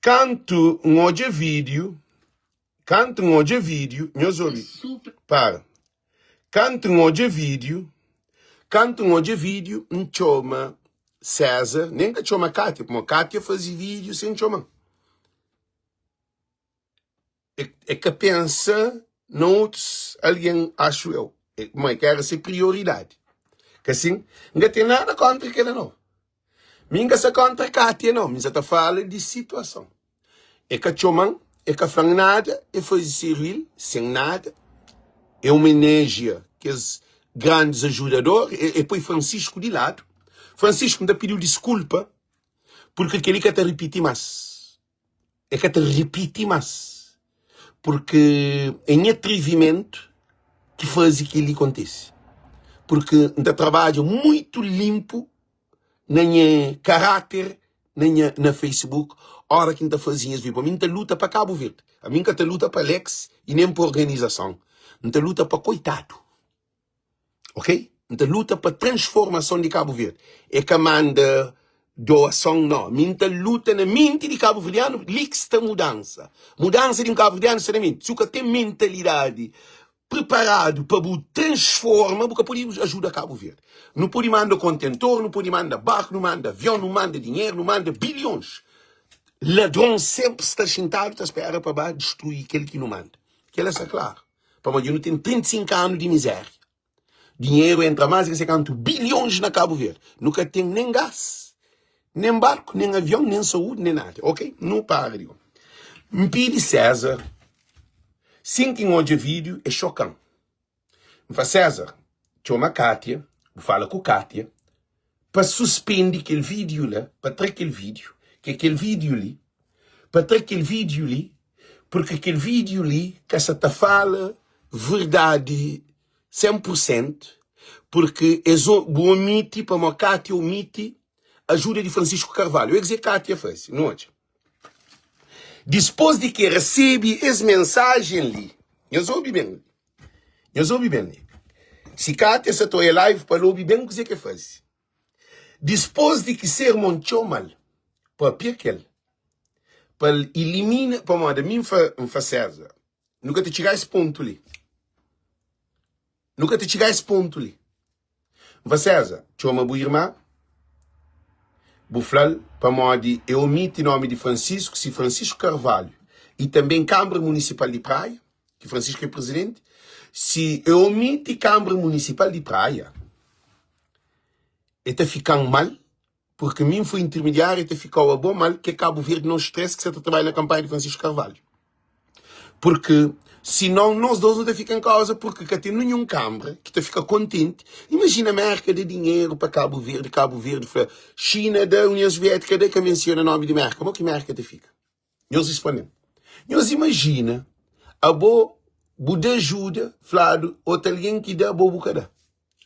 Kantu N odja vídiu Kantu N odja vídiu Nhos obi Para Kantu N odja vídiu Kantu N odja vídiu N txoma César Nen N ka txoma Kátia Pamodi Kátia faze vídiu sen txoma-m E ka pensa na otus algen, axu eu. Ma e ka era se prioridadi. Ka sin? N ka ten nada kontra kela nau. Mi N ka sta kontra Katia nau. Mi N sa ta fala di situason. E ka txoma-m, e ka fla-m nada, e faze se ril sen nada. E omenejia kes grandis ajudador. E poi Francisco di ladu. Francisco, N ta pidi-u diskulpa, purki kel-li ka ta ripiti mas. E ka ta ripiti más. Purki é nha atrivimentu ki faze kel-li kontise. Purki N ta trabadja mutu linpu na nha karáter na nha na Facebook óra ki N ta faze nhas vídiu. Pamodi N ta luta pa Kabu Verdi. Ami N ka ta luta pa Alex i nen pa organizason. N ta luta pa koitadu. Ok? N ta luta pa transformason di Kabu Verdi. É ka manda doason, no. Mi N ta luta na menti di kabuverdianu, li ki sta mudansa. Mudansa di un kabuverdianu sta na menti. Si bu ka ten mentalidadi preparadu pa bu transforma, bu ka pode ajuda Kabu Verdi. Nu pode manda kontentor, nu pode manda barku, nu manda avion, nu manda dinheru, nu manda bilhons. Ladron senpri sta xintadu ta spera pa ba distrui kel ki nu manda. Kel-la sta klaru. Pamodi nu ten 35 anu di miséria. Dinheru entra más di ka sei kantu bilhons na Kabu Verdi. Nu ka ten nen gás, nen barku, nen avion, nen saúdi, nen nada. Ok, nu para di. N pidi César, sin ki N odja vídiu, é xoka-m. N fla, César, txoma Kátia, bu fala ku Kátia, pa suspende kel vídiu la, pa tra kel vídiu, ki é kel vídiu li, pa tra kel vídiu li, purki kel vídiu li ka sa ta fala verdadi 100 pur sentu, purki es bu omiti, pamodi Kátia omiti ajuda di Francisco Carvalho. É kuzê Kátia faze? Nu odja. Dispôs di ki resebe es mensajen li, nhos obi ben, nhos obi ben li. Si Kátia sa ta oia live pa el obi ben kuzê ki el faze. Dispôs di ki se irmon txoma-l, pâpia ku el, pa el ilimina, pamodi ami N fla, N fla Séza, nu ka ta txiga es pontu li. Nu ka ta txiga es pontu li. N fla Séza, Txoma bu irma, bu fla-l pamodi e omiti nomi di Francisco, si Francisco Carvalho i tanben Kanbra Munisipal di Praia, ki Francisco é prizidenti, si e omiti Kanbra Munisipal di Praia, e ta fika-m mal, purki mi N foi intermediáriu, e ta fika-u abo mal, ki é Kabu Verdi nos 3 ki sa ta trabadja na kanpanha di Francisco Carvalho. Purki sinon nos dos nu ta fika en kauza purki ka ten ninhun kanbra ki ta fika kontenti. Imajina Merka da dinheru pa Kabu Verdi, Kabu Verdi fla Xina da, Union Suviétika da, ka mensiona nomi di Merka. Mo ki Merka ta fika? Nhos risponde-m. Nhos imajina abo bu da ajuda, fladu otu algen ki da, abo bu ka da.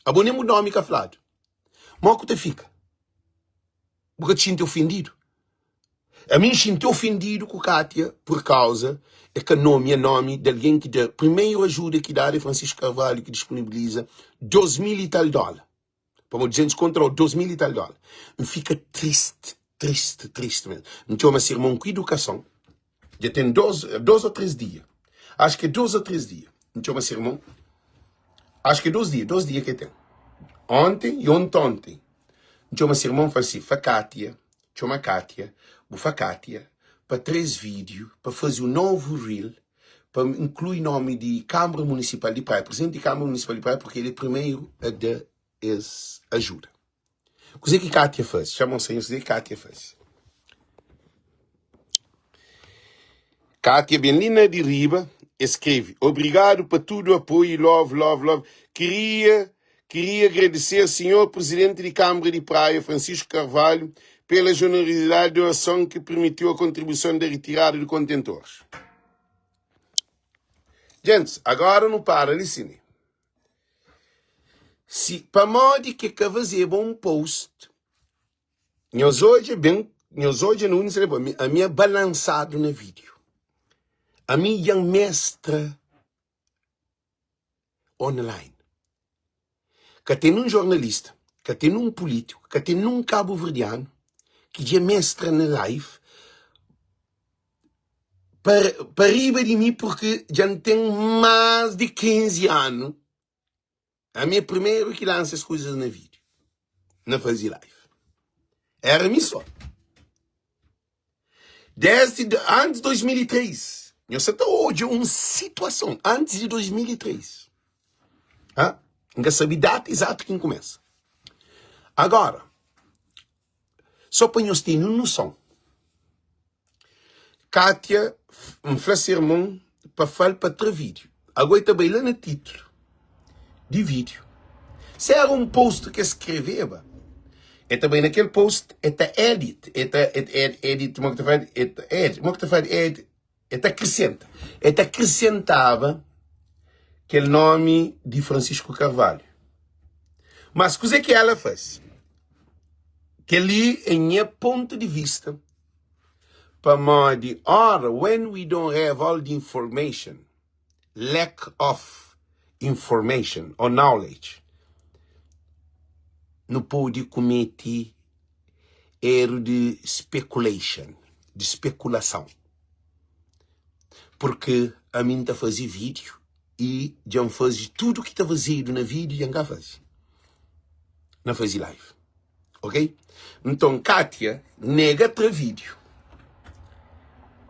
Abo nen bu nomi ka fladu. Mo ku ta fika? Bu ka ta xinti ofendidu? Ami N xinti ofendidu ku Kátia pur kauza e ka nomia nomi di algen ki da primeru ajuda ki dadu é Francisco Carvalho ki disponibiliza 2000 i tal dóla pamodi 200 kontra o 2000 i tal dóla. N fika tristi, tristi, tristi mesmu. N txoma se irmon ku idukason dja ten 2 2 o 3 dia acho ki é 2 o 3 dia N txoma se irmon acho ki é 2 dia 2 dia ki é ten onten i ontonten N txoma se irmon fla si fla Kátia Txoma Katia, bu fla Katia pa tra es vídiu pa faze un novu reel pa inklui nomi di Kanbra Munisipal di Praia, Prizidenti di Kanbra Munisipal di Praia, purki el é primeru a da es ajuda. Kuzê ki Katia faze? Txama-m senhor, kuzê ki Katia faze? Katia ben li na di riba, e skreve, Obrigadu pa tudu apoiu, love, love, love. Kiria Queria agradecer Senhor Presidente de Câmara de Praia, Francisco Carvalho, pela generosidade de doação que permitiu a contribuição da retirada de contentores. Gentes, agora nu para li sini. Si pamodi ke ka fazeba um post, nhos odja ben, nhos odja na undi sta depois, ami é balansadu na vídeo. Ami djan mestra online. Ka ten nun jornalista, ka ten nun pulítiku, ka ten nun kabuverdianu ki dja mestra na live pa, pa riba di mi purki dja N ten más di 15 anu. Ami é primeru ki lansa es kuzas na vídiu, na faze live. Era mi só. Desdi antis 2003, nhos sa ta odja un situason antis di 2003. Ha? N ka sabe data izatu ki N kumesa. Agora, só pa nhos tene un noson, Kátia, N fla se irmon pa fal pa tra vídiu. Ago e ta bai la na titlu di vídiu. Se era un post ki es skreveba. E ta bai na kel post, e ta edit, e ta edit, mo ki ta fla, e ta edit, mo ki ta fla edit, e ta akrisenta. E ta akrisentaba kel nomi di Francisco Carvalho. Mas kuzê ki ela faze? Kel-li é nha pontu di vista, pamodi ora, when we don't have all the information, lack of information or knowledge, nu pode kumete eru di speculation, di spekulason. Purki ami N ta faze vídiu i dja N faze tudu ki ta fazedu na vídiu dja N ka faze na faze live. Ok? Nton Katia nega tra vídiu.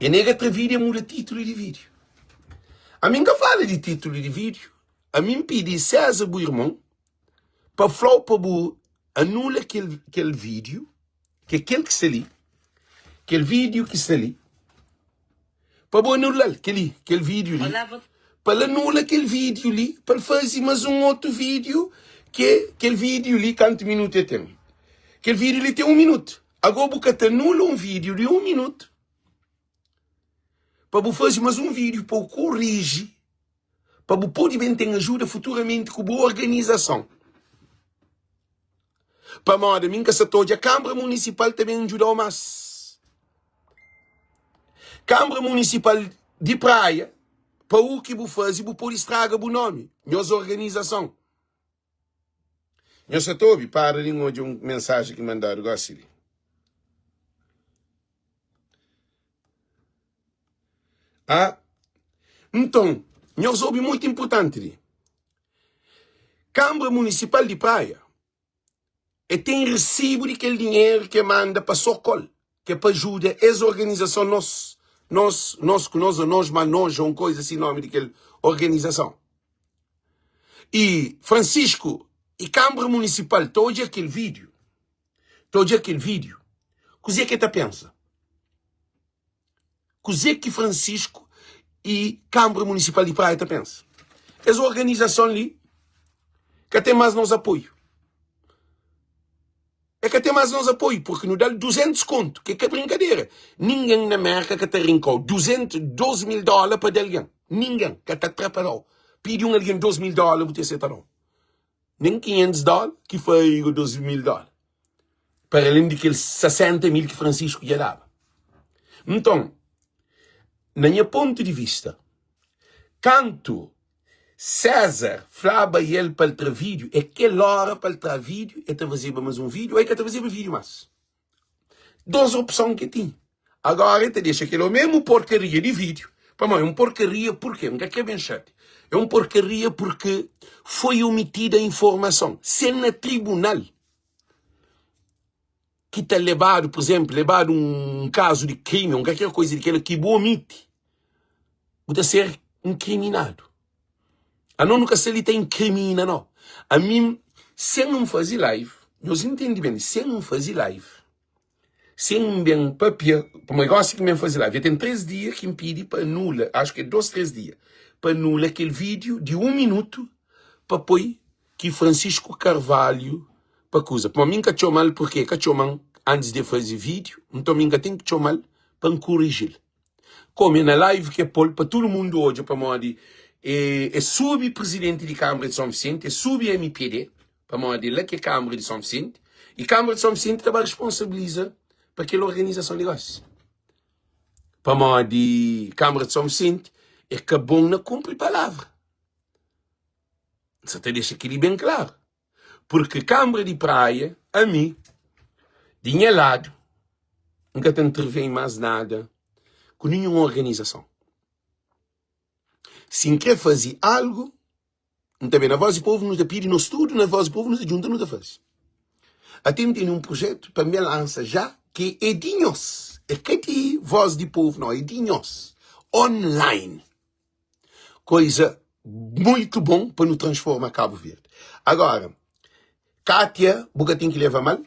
E nega tra vídiu e muda títulu di vídiu. Ami N ka fala di títulu di vídiu. Ami N pidi César bu irmon pa fla-u pa bu anula kel, kel vídiu, ki é kel ki sta li, kel vídiu ki sta li, pa bu anula-l, kel-li, kel vídiu li, pa el anula kel vídiu li, pa el faze más un otu vídiu, ki é kel vídiu li, kantu minutu el ten? Kel vídiu li ten un minutu. Agó bu ka ta anula un vídiu di un minutu pa bu faze más un vídiu pa bu koriji pa bu pode ben ten ajuda futuramenti ku bu organizason. Pamodi ami N ka sa ta odja Kanbra Munisipal ta ben djuda-u más. Kanbra Munisipal di Praia, pa u ki bu faze, bu pode straga bu nomi, nhos organizason. Nhos sa ta obi? Para di N odja un mensaji ki mandadu gosi li. Ah, nton, nhos obi mutu inpurtanti li. Kanbra Munisipal di Praia e ten resibu di kel dinheru ki e manda pa Sokol, ki é pa ajuda es organizason nos, nos, nos ku nos, ô nos ma nos, ô un koisa si nomi di kel organizason. I Francisco i Kanbra Munisipal ta odja kel vídiu. Ta odja kel vídiu, kuzê ki el ta pensa? Kuzê ki Francisco i Kanbra Munisipal di Praia ta pensa? Es organizason li ka ten más nos apoiu. E ka ten más nos apoiu, purki nu da-l 200 kontu, ki é ka brinkadera. Ningen na Merka ka ta rinka-u 200, 2000 dóla pa da algen. Ningen ka ta tra pa da-u. Pidi un algen 2000 dóla, bu ta seta da-u. Nen 500 dóla ki foi 2000 dóla. Para alén di kel 60 mil ki Francisco dja daba. Nton, na nha pontu di vista, kantu César flaba el pa el tra vídiu, é kel óra pa el tra vídiu, el ta fazeba más un vídiu ou el ka ta fazeba vídiu más. Dos opson ki tinha. Agora el ta dexa kel mesmu porkaria di vídiu. Pamodi é un porkaria purke? N ka kre ben xati. É un porkaria purke foi omitida informason. Se na tribunal ki ta lebadu, pur izenplu, lebadu un kazu di krimi, un kalker koiza di kel ki bu omiti, bu ta ser inkriminadu. Anos nu ka sta li ta inkrimina no. Ami sen N faze live, nhos intende ben, sen N faze live, sen N ben papia, pamodi gosi ki N ben faze live, dja ten 3 dia ki N pidi pa anula, axu ki é 2, 3 dia, pa anula kel vídiu di 1 minutu pa poi ki Francisco Carvalho pa kuza. Pamodi mi N ka txoma-l, purkê ka txoma-m antis di e faze vídiu, nton mi N ka ten ki txoma-l pa N koriji-l. Kome na live ke pol pa tudu mundu odja pamodi e subi presidenti di Kamara di Son Visenti, e subi mpd pamodi la ke Kamara di Son Visenti e Kamara di Son Visenti ta ba responsabiliza pa kel organizason di gosi pamodi Kamara di Son Visenti e ka bon na kunpri palavra. N sa ta dexa keli ben klaru. Purki Kanbra di Praia, ami, di nha ladu, N ka ta ntervei más nada ku ninhun organizason. Si N kre faze algu, N ta ben na Voz di Povu, nu ta pidi, nos tudu na Voz di Povu nu ta djunta nu ta faze. Ate N tene un projetu pa N ben lansa já, ki é di nhos, é ka di Voz di Povu nau, é di nhos, online. Koiza muito bom pa nu transforma Cabo Verde. Agora, Kátia, bu ka ten ki leva mal,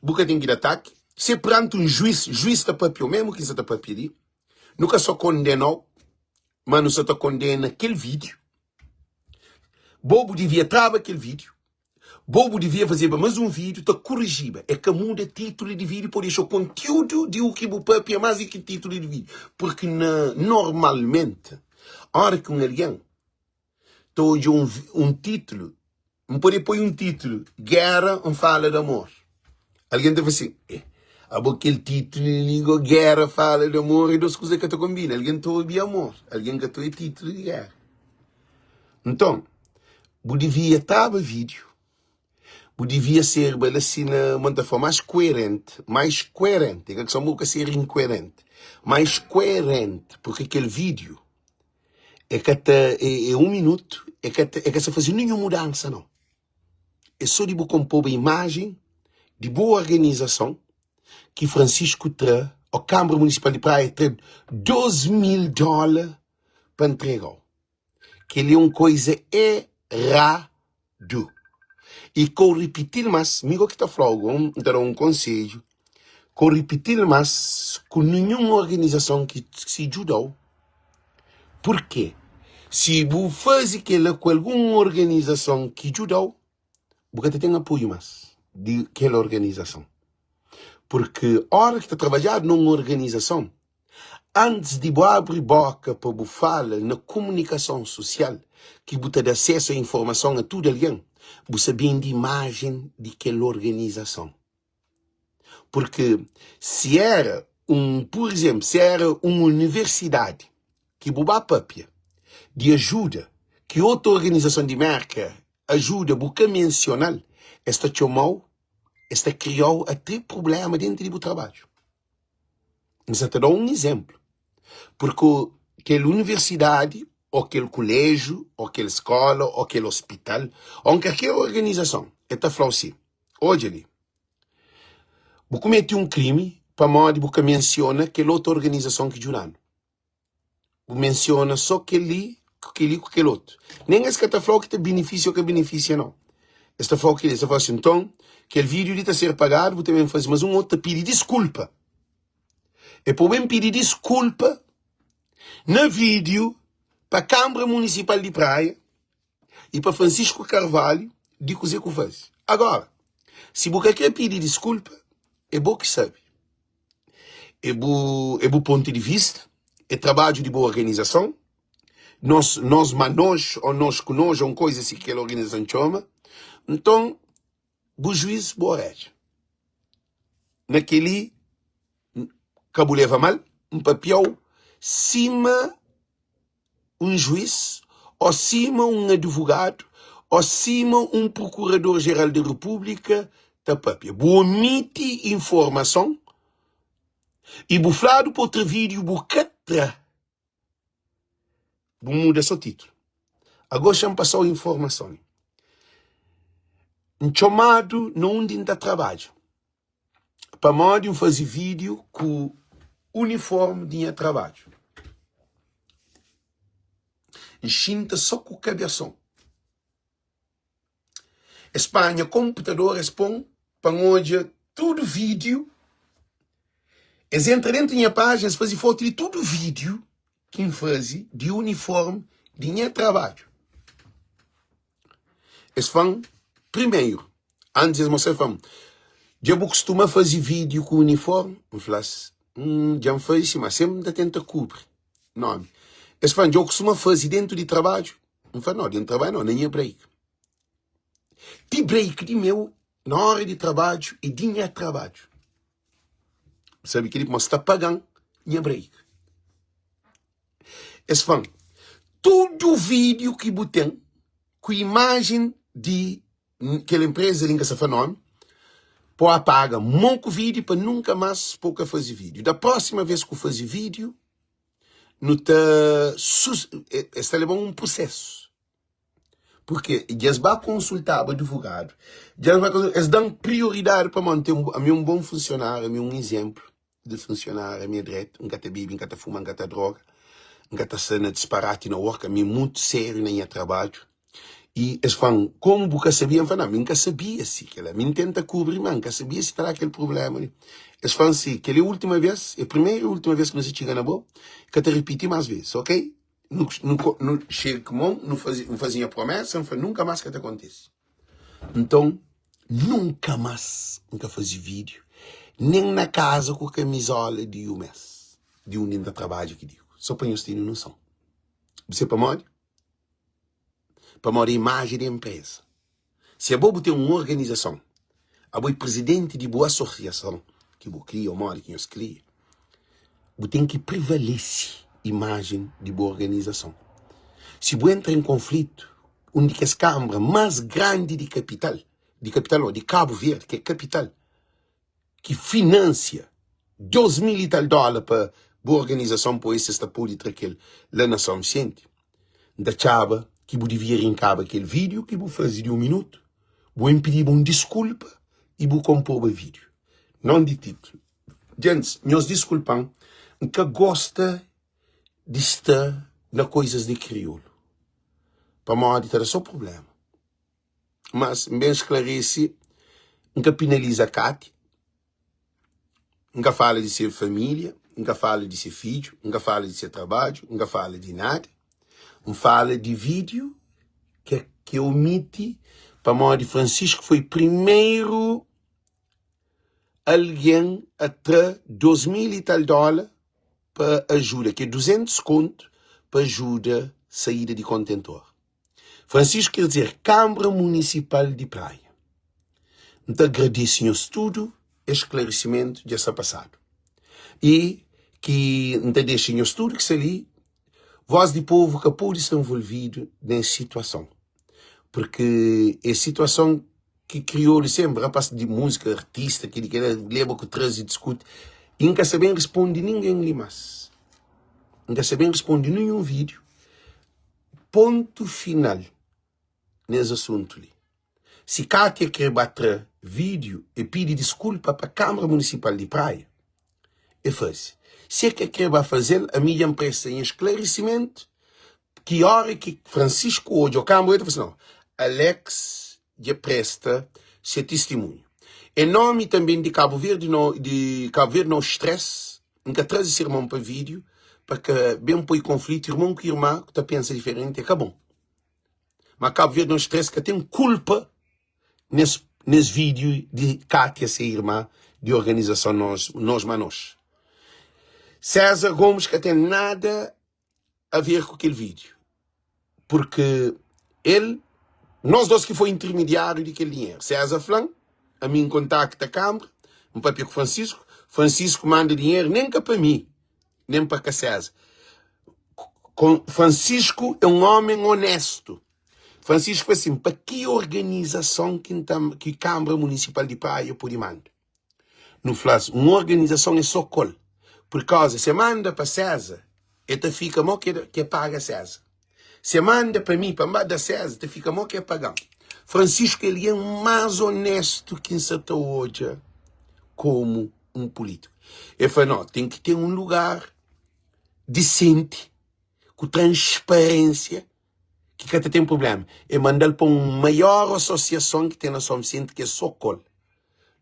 bu ka ten ki da ataki. Se perante un juiz, juiz ta papia o mesmo ki sa ta papia li. Nu ka só kondenau, ma nu sa ta kondena kel vídeo. Bo bu devia traba kel vídeo. Bo bu divia fazeba mas un vídeo ta korrijiba é ka muda títulu di vídeo po dexa kontiúdu di u ki bu papia mas di ki títulu di vídeo porque na normalmente ora ki un algen ta odja un, un títulu N pode poi un títulu, Géra N fala di amor. Algen ta fla si, eh, abo kel títulu li go, Géra fala di amor, é dos kuza ka ta konbina. Algen ta obi amor, algen ka ta obi títulu di géra. Nton, bu divia traba vídiu, bu divia serba la si na, ma N ta fla, más kuerenti, mais kuerenti, é ka ki bu ka ser inkuerenti, mais kuerenti, purki kel vídiu É ka ta é un minutu é ka ta é ka sa faze ninhun mudansa nau. É so di bu konpoba imajen di bu organizason ki Francisco tra o Kanbra Munisipal di Praia tra 2000 dóla pa ntrega-u. Kel-li é un koiza eradu. I ka u ripiti-l más, mi go ki ta fla-u go, N ta da-u un konsedju, ka u ripiti-l más ku ninhun organizason ki si djuda-u. Purkê? Si bu faze kel-la ku algun organizason ki djuda-u, bu ka ta ten apoiu más di kel organizason. Purkê óra ki ta trabadjadu na un organizason, Antis di bu abri boka pa bu fala na kumunikason susial ki bu ta da asesu a informason a tudu algen, bu sa bende imajen di kel organizason. Purki si era un, pur izenplu, si era un universidadi ki bu ba papia di ajuda ki otu organizason di Merka ajuda bu ka mensional, es ta txoma-u, es ta kria-u a tri prubléma dentu di bu trabadju. N sa ta da un izénplu, purku kel universidadi ô kel kuléjiu ô kel skóla ô kel ospital ô un kalker organizason, el ta fla-u si, Odja li, bu kumete un krimi pamodi bu ka mensiona kel otu organizason ki djuda-nu. Bu mensiona sô kel-li ku kel-li ku kel otu. Nen es ka ta fla-u ki ta benefisia ô ka benefisia, nau. Es ta fla-u kel-li, es ta fla si, Nton, kel vídiu li ta ser pagadu, bu ta ben faze más un otu ta pidi diskulpa. E pa bu ben pidi diskulpa na vídiu pa Kanbra Munisipal di Praia i pa Francisco Carvalho di kuzê ku faze. Agora, si bu ka kre pidi diskulpa, é bo ki sabe. É bu, é bu pontu di vista, é trabadju di bu organizason. Nos, nos ma nos, ou nos ku nos, ou un koiza si ki kel organizason txoma. Nton, bu juiz, bu oredja. Na kel-li, ka bu leva mal, N papia-u sima un juiz, ó sima un advogadu, ó sima un prokurador-jeral di Repúblika ta papia. Bu omiti informason i bu fladu pa otra vídiu bu ka tra, bu muda só titulu. Agó xa-m pasa-u informason li. N txomadu na undi N ta trabadja. Pamodi N faze vídiu ku uniformi di nha trabadju. N xinta sô ku kabeson. Es panha konputador es pô-m pa N odja tudu vídiu. Es entra déntu nha pájina es faze fotu di tudu vídiu ki N faze di uniformi di nha trabadju. Es fla-m primeru, antis es mostra, es fla-m, Dja bu kustuma faze vídiu ku uniformi? N fla-s, Dja N faze si, má sénpri N ta tenta kubri nómi. Es fla-m, Dja bu kustuma faze déntu di trabadju? N fla, Nau, déntu di trabadju nau, na nha break. Ti break di meu, na óra di trabadju, é di nha trabadju. Bu sabe kel-li pamodi sta paga-m nha break. Es fla-m, Tudu vídiu ki bu ten ku imajen di kel enpreza li, N ka sta fla nómi, po apaga mon ku vídiu pa nunka más po ka faze vídiu. Da prósima vês ku faze vídiu, nu ta es ta leba-m un prusésu. Purkê dja es ba konsultaba advogadu, dja es ba es da-m prioridadi pamodi N ten ami é un bon funsionáriu, ami é un izénplu di funsionáriu, ami é dretu, N ka ta bebe, N ka ta fuma, N ka ta droga, N ka ta sta na disparati na work, ami é mutu sériu na nha trabadju. I es fla-m, Komu bu ka sabia? N fla, Nau, mi N ka sabia si kel-la, mi N tenta kubri, má N ka sabia si ta da kel prubléma li. Es fla-m si, kel-li é última bês, é primeru i última bês ki nu sta txiga na bo, ka ta ripiti más bês, ok? Nu, nu, nu xeka mon, nu faze, N faze nha promesa, N fla nunka más ka ta kontise. Nton, nunka más N ka faze vídiu, nen na kaza ku kamizola di UMES, di undi N ta trabadja ki digu. Sô pa nhos tene noson. Bu sabe pamodi? Pamodi imaji di enpreza. Si abo bu ten un organizason, abo é prizidenti di bu asosiason ki bu kria ô modi ki nhos kria, bu ten ki prevalese imajen di bu organizason. Si bu entra en konflitu, un di kes kanbra más grandi di kapital, di kapital ô di Kabu Verdi, ki é kapital, ki finansia 2 mil i tal dóla pa bu organizason poi si es ta pode tra kel la na São Vicente, N ta atxaba ki bu divia rinkaba kel vídiu ki bu faze di un minutu, bu ben pidiba un diskulpa i bu konpoba vídiu, non di titlu. Djentis, nhos diskulpa-m, N ka gosta di sta na koizas di kriolu, pamodi ta da so prubléma. Mas N ben sklarese, N ka pinaliza Kátia, N ka fala di se família, N ka fala di se fidju, N ka fala di se trabadju, N ka fala di nada. N fala di vídiu ke ke omiti pamodi Francisco foi primeru algen a tra 2000 i tal dóla pa ajuda, ke 200 kontu pa ajuda saída di kontentor. Francisco quer dizer Câmara Municipal di Praia. N ta agradese nhos tudu es sklarisimentu dja sta pasadu. I ki N ta dexa nhos tudu ki sta li, Voz di Povu ka pode sta nvolvidu nes situason. Purki es situason ki kriolu senpri, rapas di múzika, artista, kel-li, kel-la, leba ku traze, diskuti. I N ka sta ben risponde ningen li mas. N ka sta ben risponde ninhun vídiu. Pontu final nes asuntu li. Si Katia kre ba tra vídiu e pidi diskulpa pa Kamara Munisipal di Praia, e faze. Si e ka kre ba faze-l, ami dja N presta nha sklarisimentu ki ora ki Francisco odja o Kamara, e ta fla si, nau, Alex dja presta se tistimunhu. En nomi tanben di Kabu Verdi di Kabu Verdi No Stress, N ka traze se irmon pa vídiu pa ka ben poi konflitu irmon ku irma ku ta pensa diferenti é ka bon. Ma Kabu Verdi No Stress ka ten kulpa nes nes vídiu di Katia se irma di organizason Nos Nos Ma Nos. César Gomes ka ten nada a ver ku kel vídiu purki el nos dos ki foi intermediáriu di kel dinheru. César fla-m, ami N kontakta Kambra, N papia ku Francisco, Francisco manda dinheru nen ka pa mi, nen pa ka César. Francisco é un ómen onéstu. Francisco fla sin, pa ki organizason ki N ta ki Kambra Munisipal di Praia pode manda? Nu fla-s, un organizason é sô kol. Purkauza, se manda pa Séza, e ta fika mo ke ke paga Séza. Se manda pa mi, pa N ba da Séza, ta fika mo ke paga-m. Francisco é algen más onéstu ki N sa ta odja komu un pulítiku. E fla, no, ten ki ten un lugar disenti, ku transparénsia, ki ka ta ten prubléma. E manda-l pa un maior asosiason ki ten na São Vicente, ki é Sokol.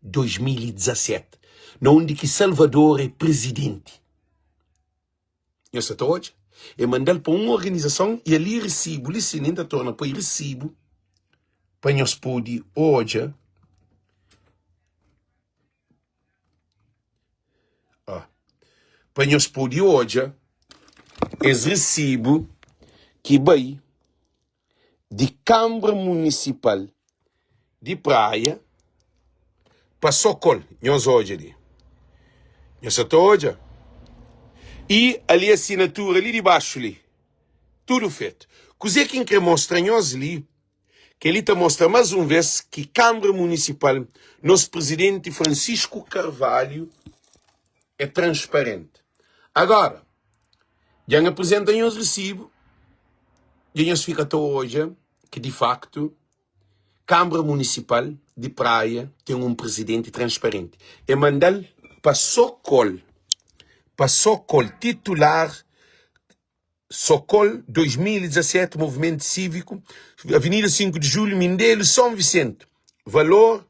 2017, na undi ki Salvador é prizidenti. Nhos sa ta odja? E manda-l pa un organizason i ali risibu, li sin, N ta torna poi risibu pa nhos pode odja. Ó, pa nhos pode odja es risibu ki bai di Kanbra Munisipal di Praia pa Sokol. Nhos odja li. Nhos sa ta odja? I ali asinatura li di baxu li. Tudu fetu. Kuzê ki N kre mostra nhos li, kel-li ta mostra más un vês ki Kanbra Munisipal, nos Prizidenti Francisco Carvalho é transparenti. Agora, Dja N aprizenta nhos risibu, dja nhos fika ta odja ki di faktu Kanbra Munisipal di Praia ten un prizidenti transparenti. E manda-l pa Sokol, pa Sokol, titular Sokol 2017, Movimentu Síviku, Avenida 5 di Julhu, Mindelu, Son Visenti. Valor,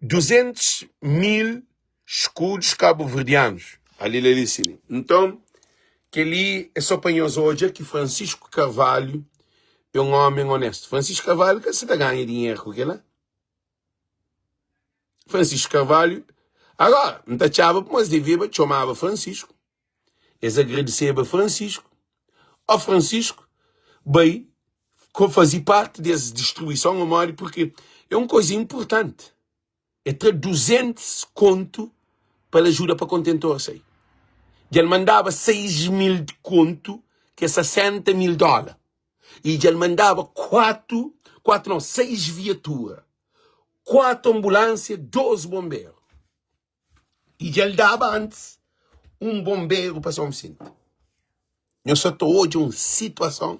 200 mil Skudus kabuverdianus. Ali la li si li. Nton, kel-li é sô pa nhos odja ki Francisco Carvalho é un ómi onéstu. Francisco Carvalho ka sa ta ganha dinheru ku kel-la. Francisco Carvalho, agora N ta atxaba pamodi es deveba txomaba Francisco, es agradeseba Francisco, ó Francisco bai faze parte des distruison pamodi porque é un koza inpurtanti. El tra 200 kontu pa el ajuda pa kontentor sai. Dja el mandaba 6 mil kontu, ki é 60 mil dóla. I dja el mandaba 4, 4 nau, 6 viatura, 4 anbulánsia, 2 bonberu. I dja el daba antis un bonberu pa São Vicente. Nhos sa ta odja un situason.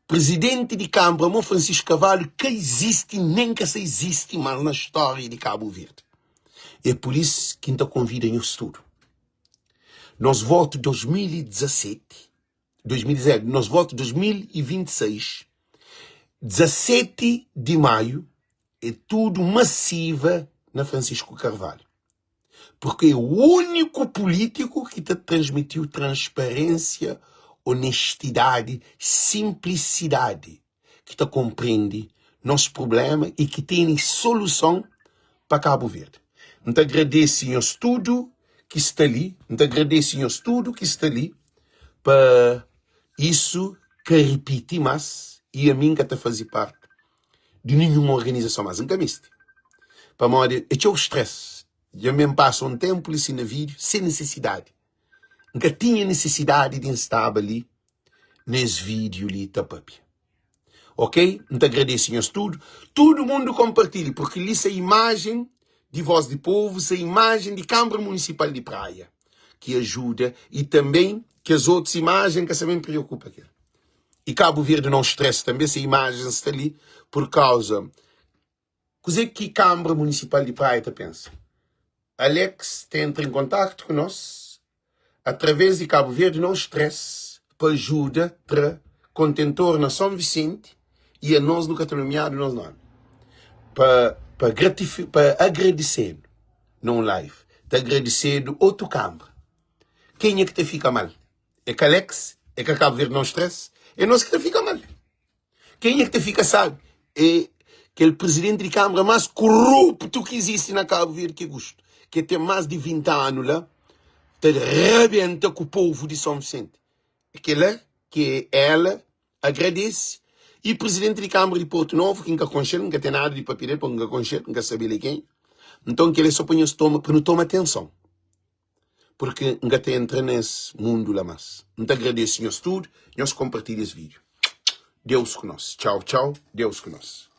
Presidenti di Kanbra mo Francisco Carvalho ka izisti nen ka sa izisti mas na stória di Kabu Verdi. É pur is ki N ta konvida nhos tudu. Nos votu 2017, 2017, nos votu 2026, 17 di Maiu, é tudu masiva na Francisco Carvalho. Porque é úniku pulítiku ki ta transmitiu transparênsia, onestidadi, sinplisidadi, ki ta konprende nos prubléma y ki tene soluson pa Kabu Verdi. N ta agradese nhos tudu ki sta li, N ta agradese nhos tudu ki sta li pa isu ka ripiti más y ami N ka ta faze parti di ninhun organizason más. N ka meste. Pamodi é txeu stress. Dja mi N pasa un ténpu li si na vídiu sen nisisidadi. N ka tinha nisisidadi di N staba li na es vídiu li ta pâpia. Ok? N ta agradese nhos tudu. Tudu mundu konpartilha, purki li sta imajen di Voz di Povu, sta imajen di Kanbra Munisipal di Praia ki ajuda i tanben kes otus imajen N ka sta ben preokupa kel. I Kabu Verdi No Stress tanbe se imajen sta li pur kauza Kuzê ki Kanbra Munisipal di Praia ta pensa? Alex ta entra en kontaktu ku nos através di Kabu Verdi No Stress pa ajuda tra kontentor na Son Visenti i anos nu ka ta nomiadu nos nomi pa pa gratifi pa agradisenu na un live ta agradisedu otu kanbra kenha ki ta fika mal é ka Alex é ka Kabu Verdi No Stress é nos ki ta fika mal. Kenha ki ta fika sabi é kel presidenti di Câmara más koruptu ki izisti na Cabo Verde ki é Gusto, ki ten más di 20 anu la ta rabenta ku povu di São Vicente. É kela ki ela agradese e presidenti di Câmara di Porto Novo ki N ka konxe-l, N ka ten nada di papia del pabia N ka konxe-l, N ka sabe el é kenha. Nton kela é só pa nhos toma, pa nu toma atenson. Porque N ka ta entra nes mundu la mas. N ta agradese nhos tudu, nhos konpartilha es vídiu. Deus ku nos. Txau, txau. Deus ku nos.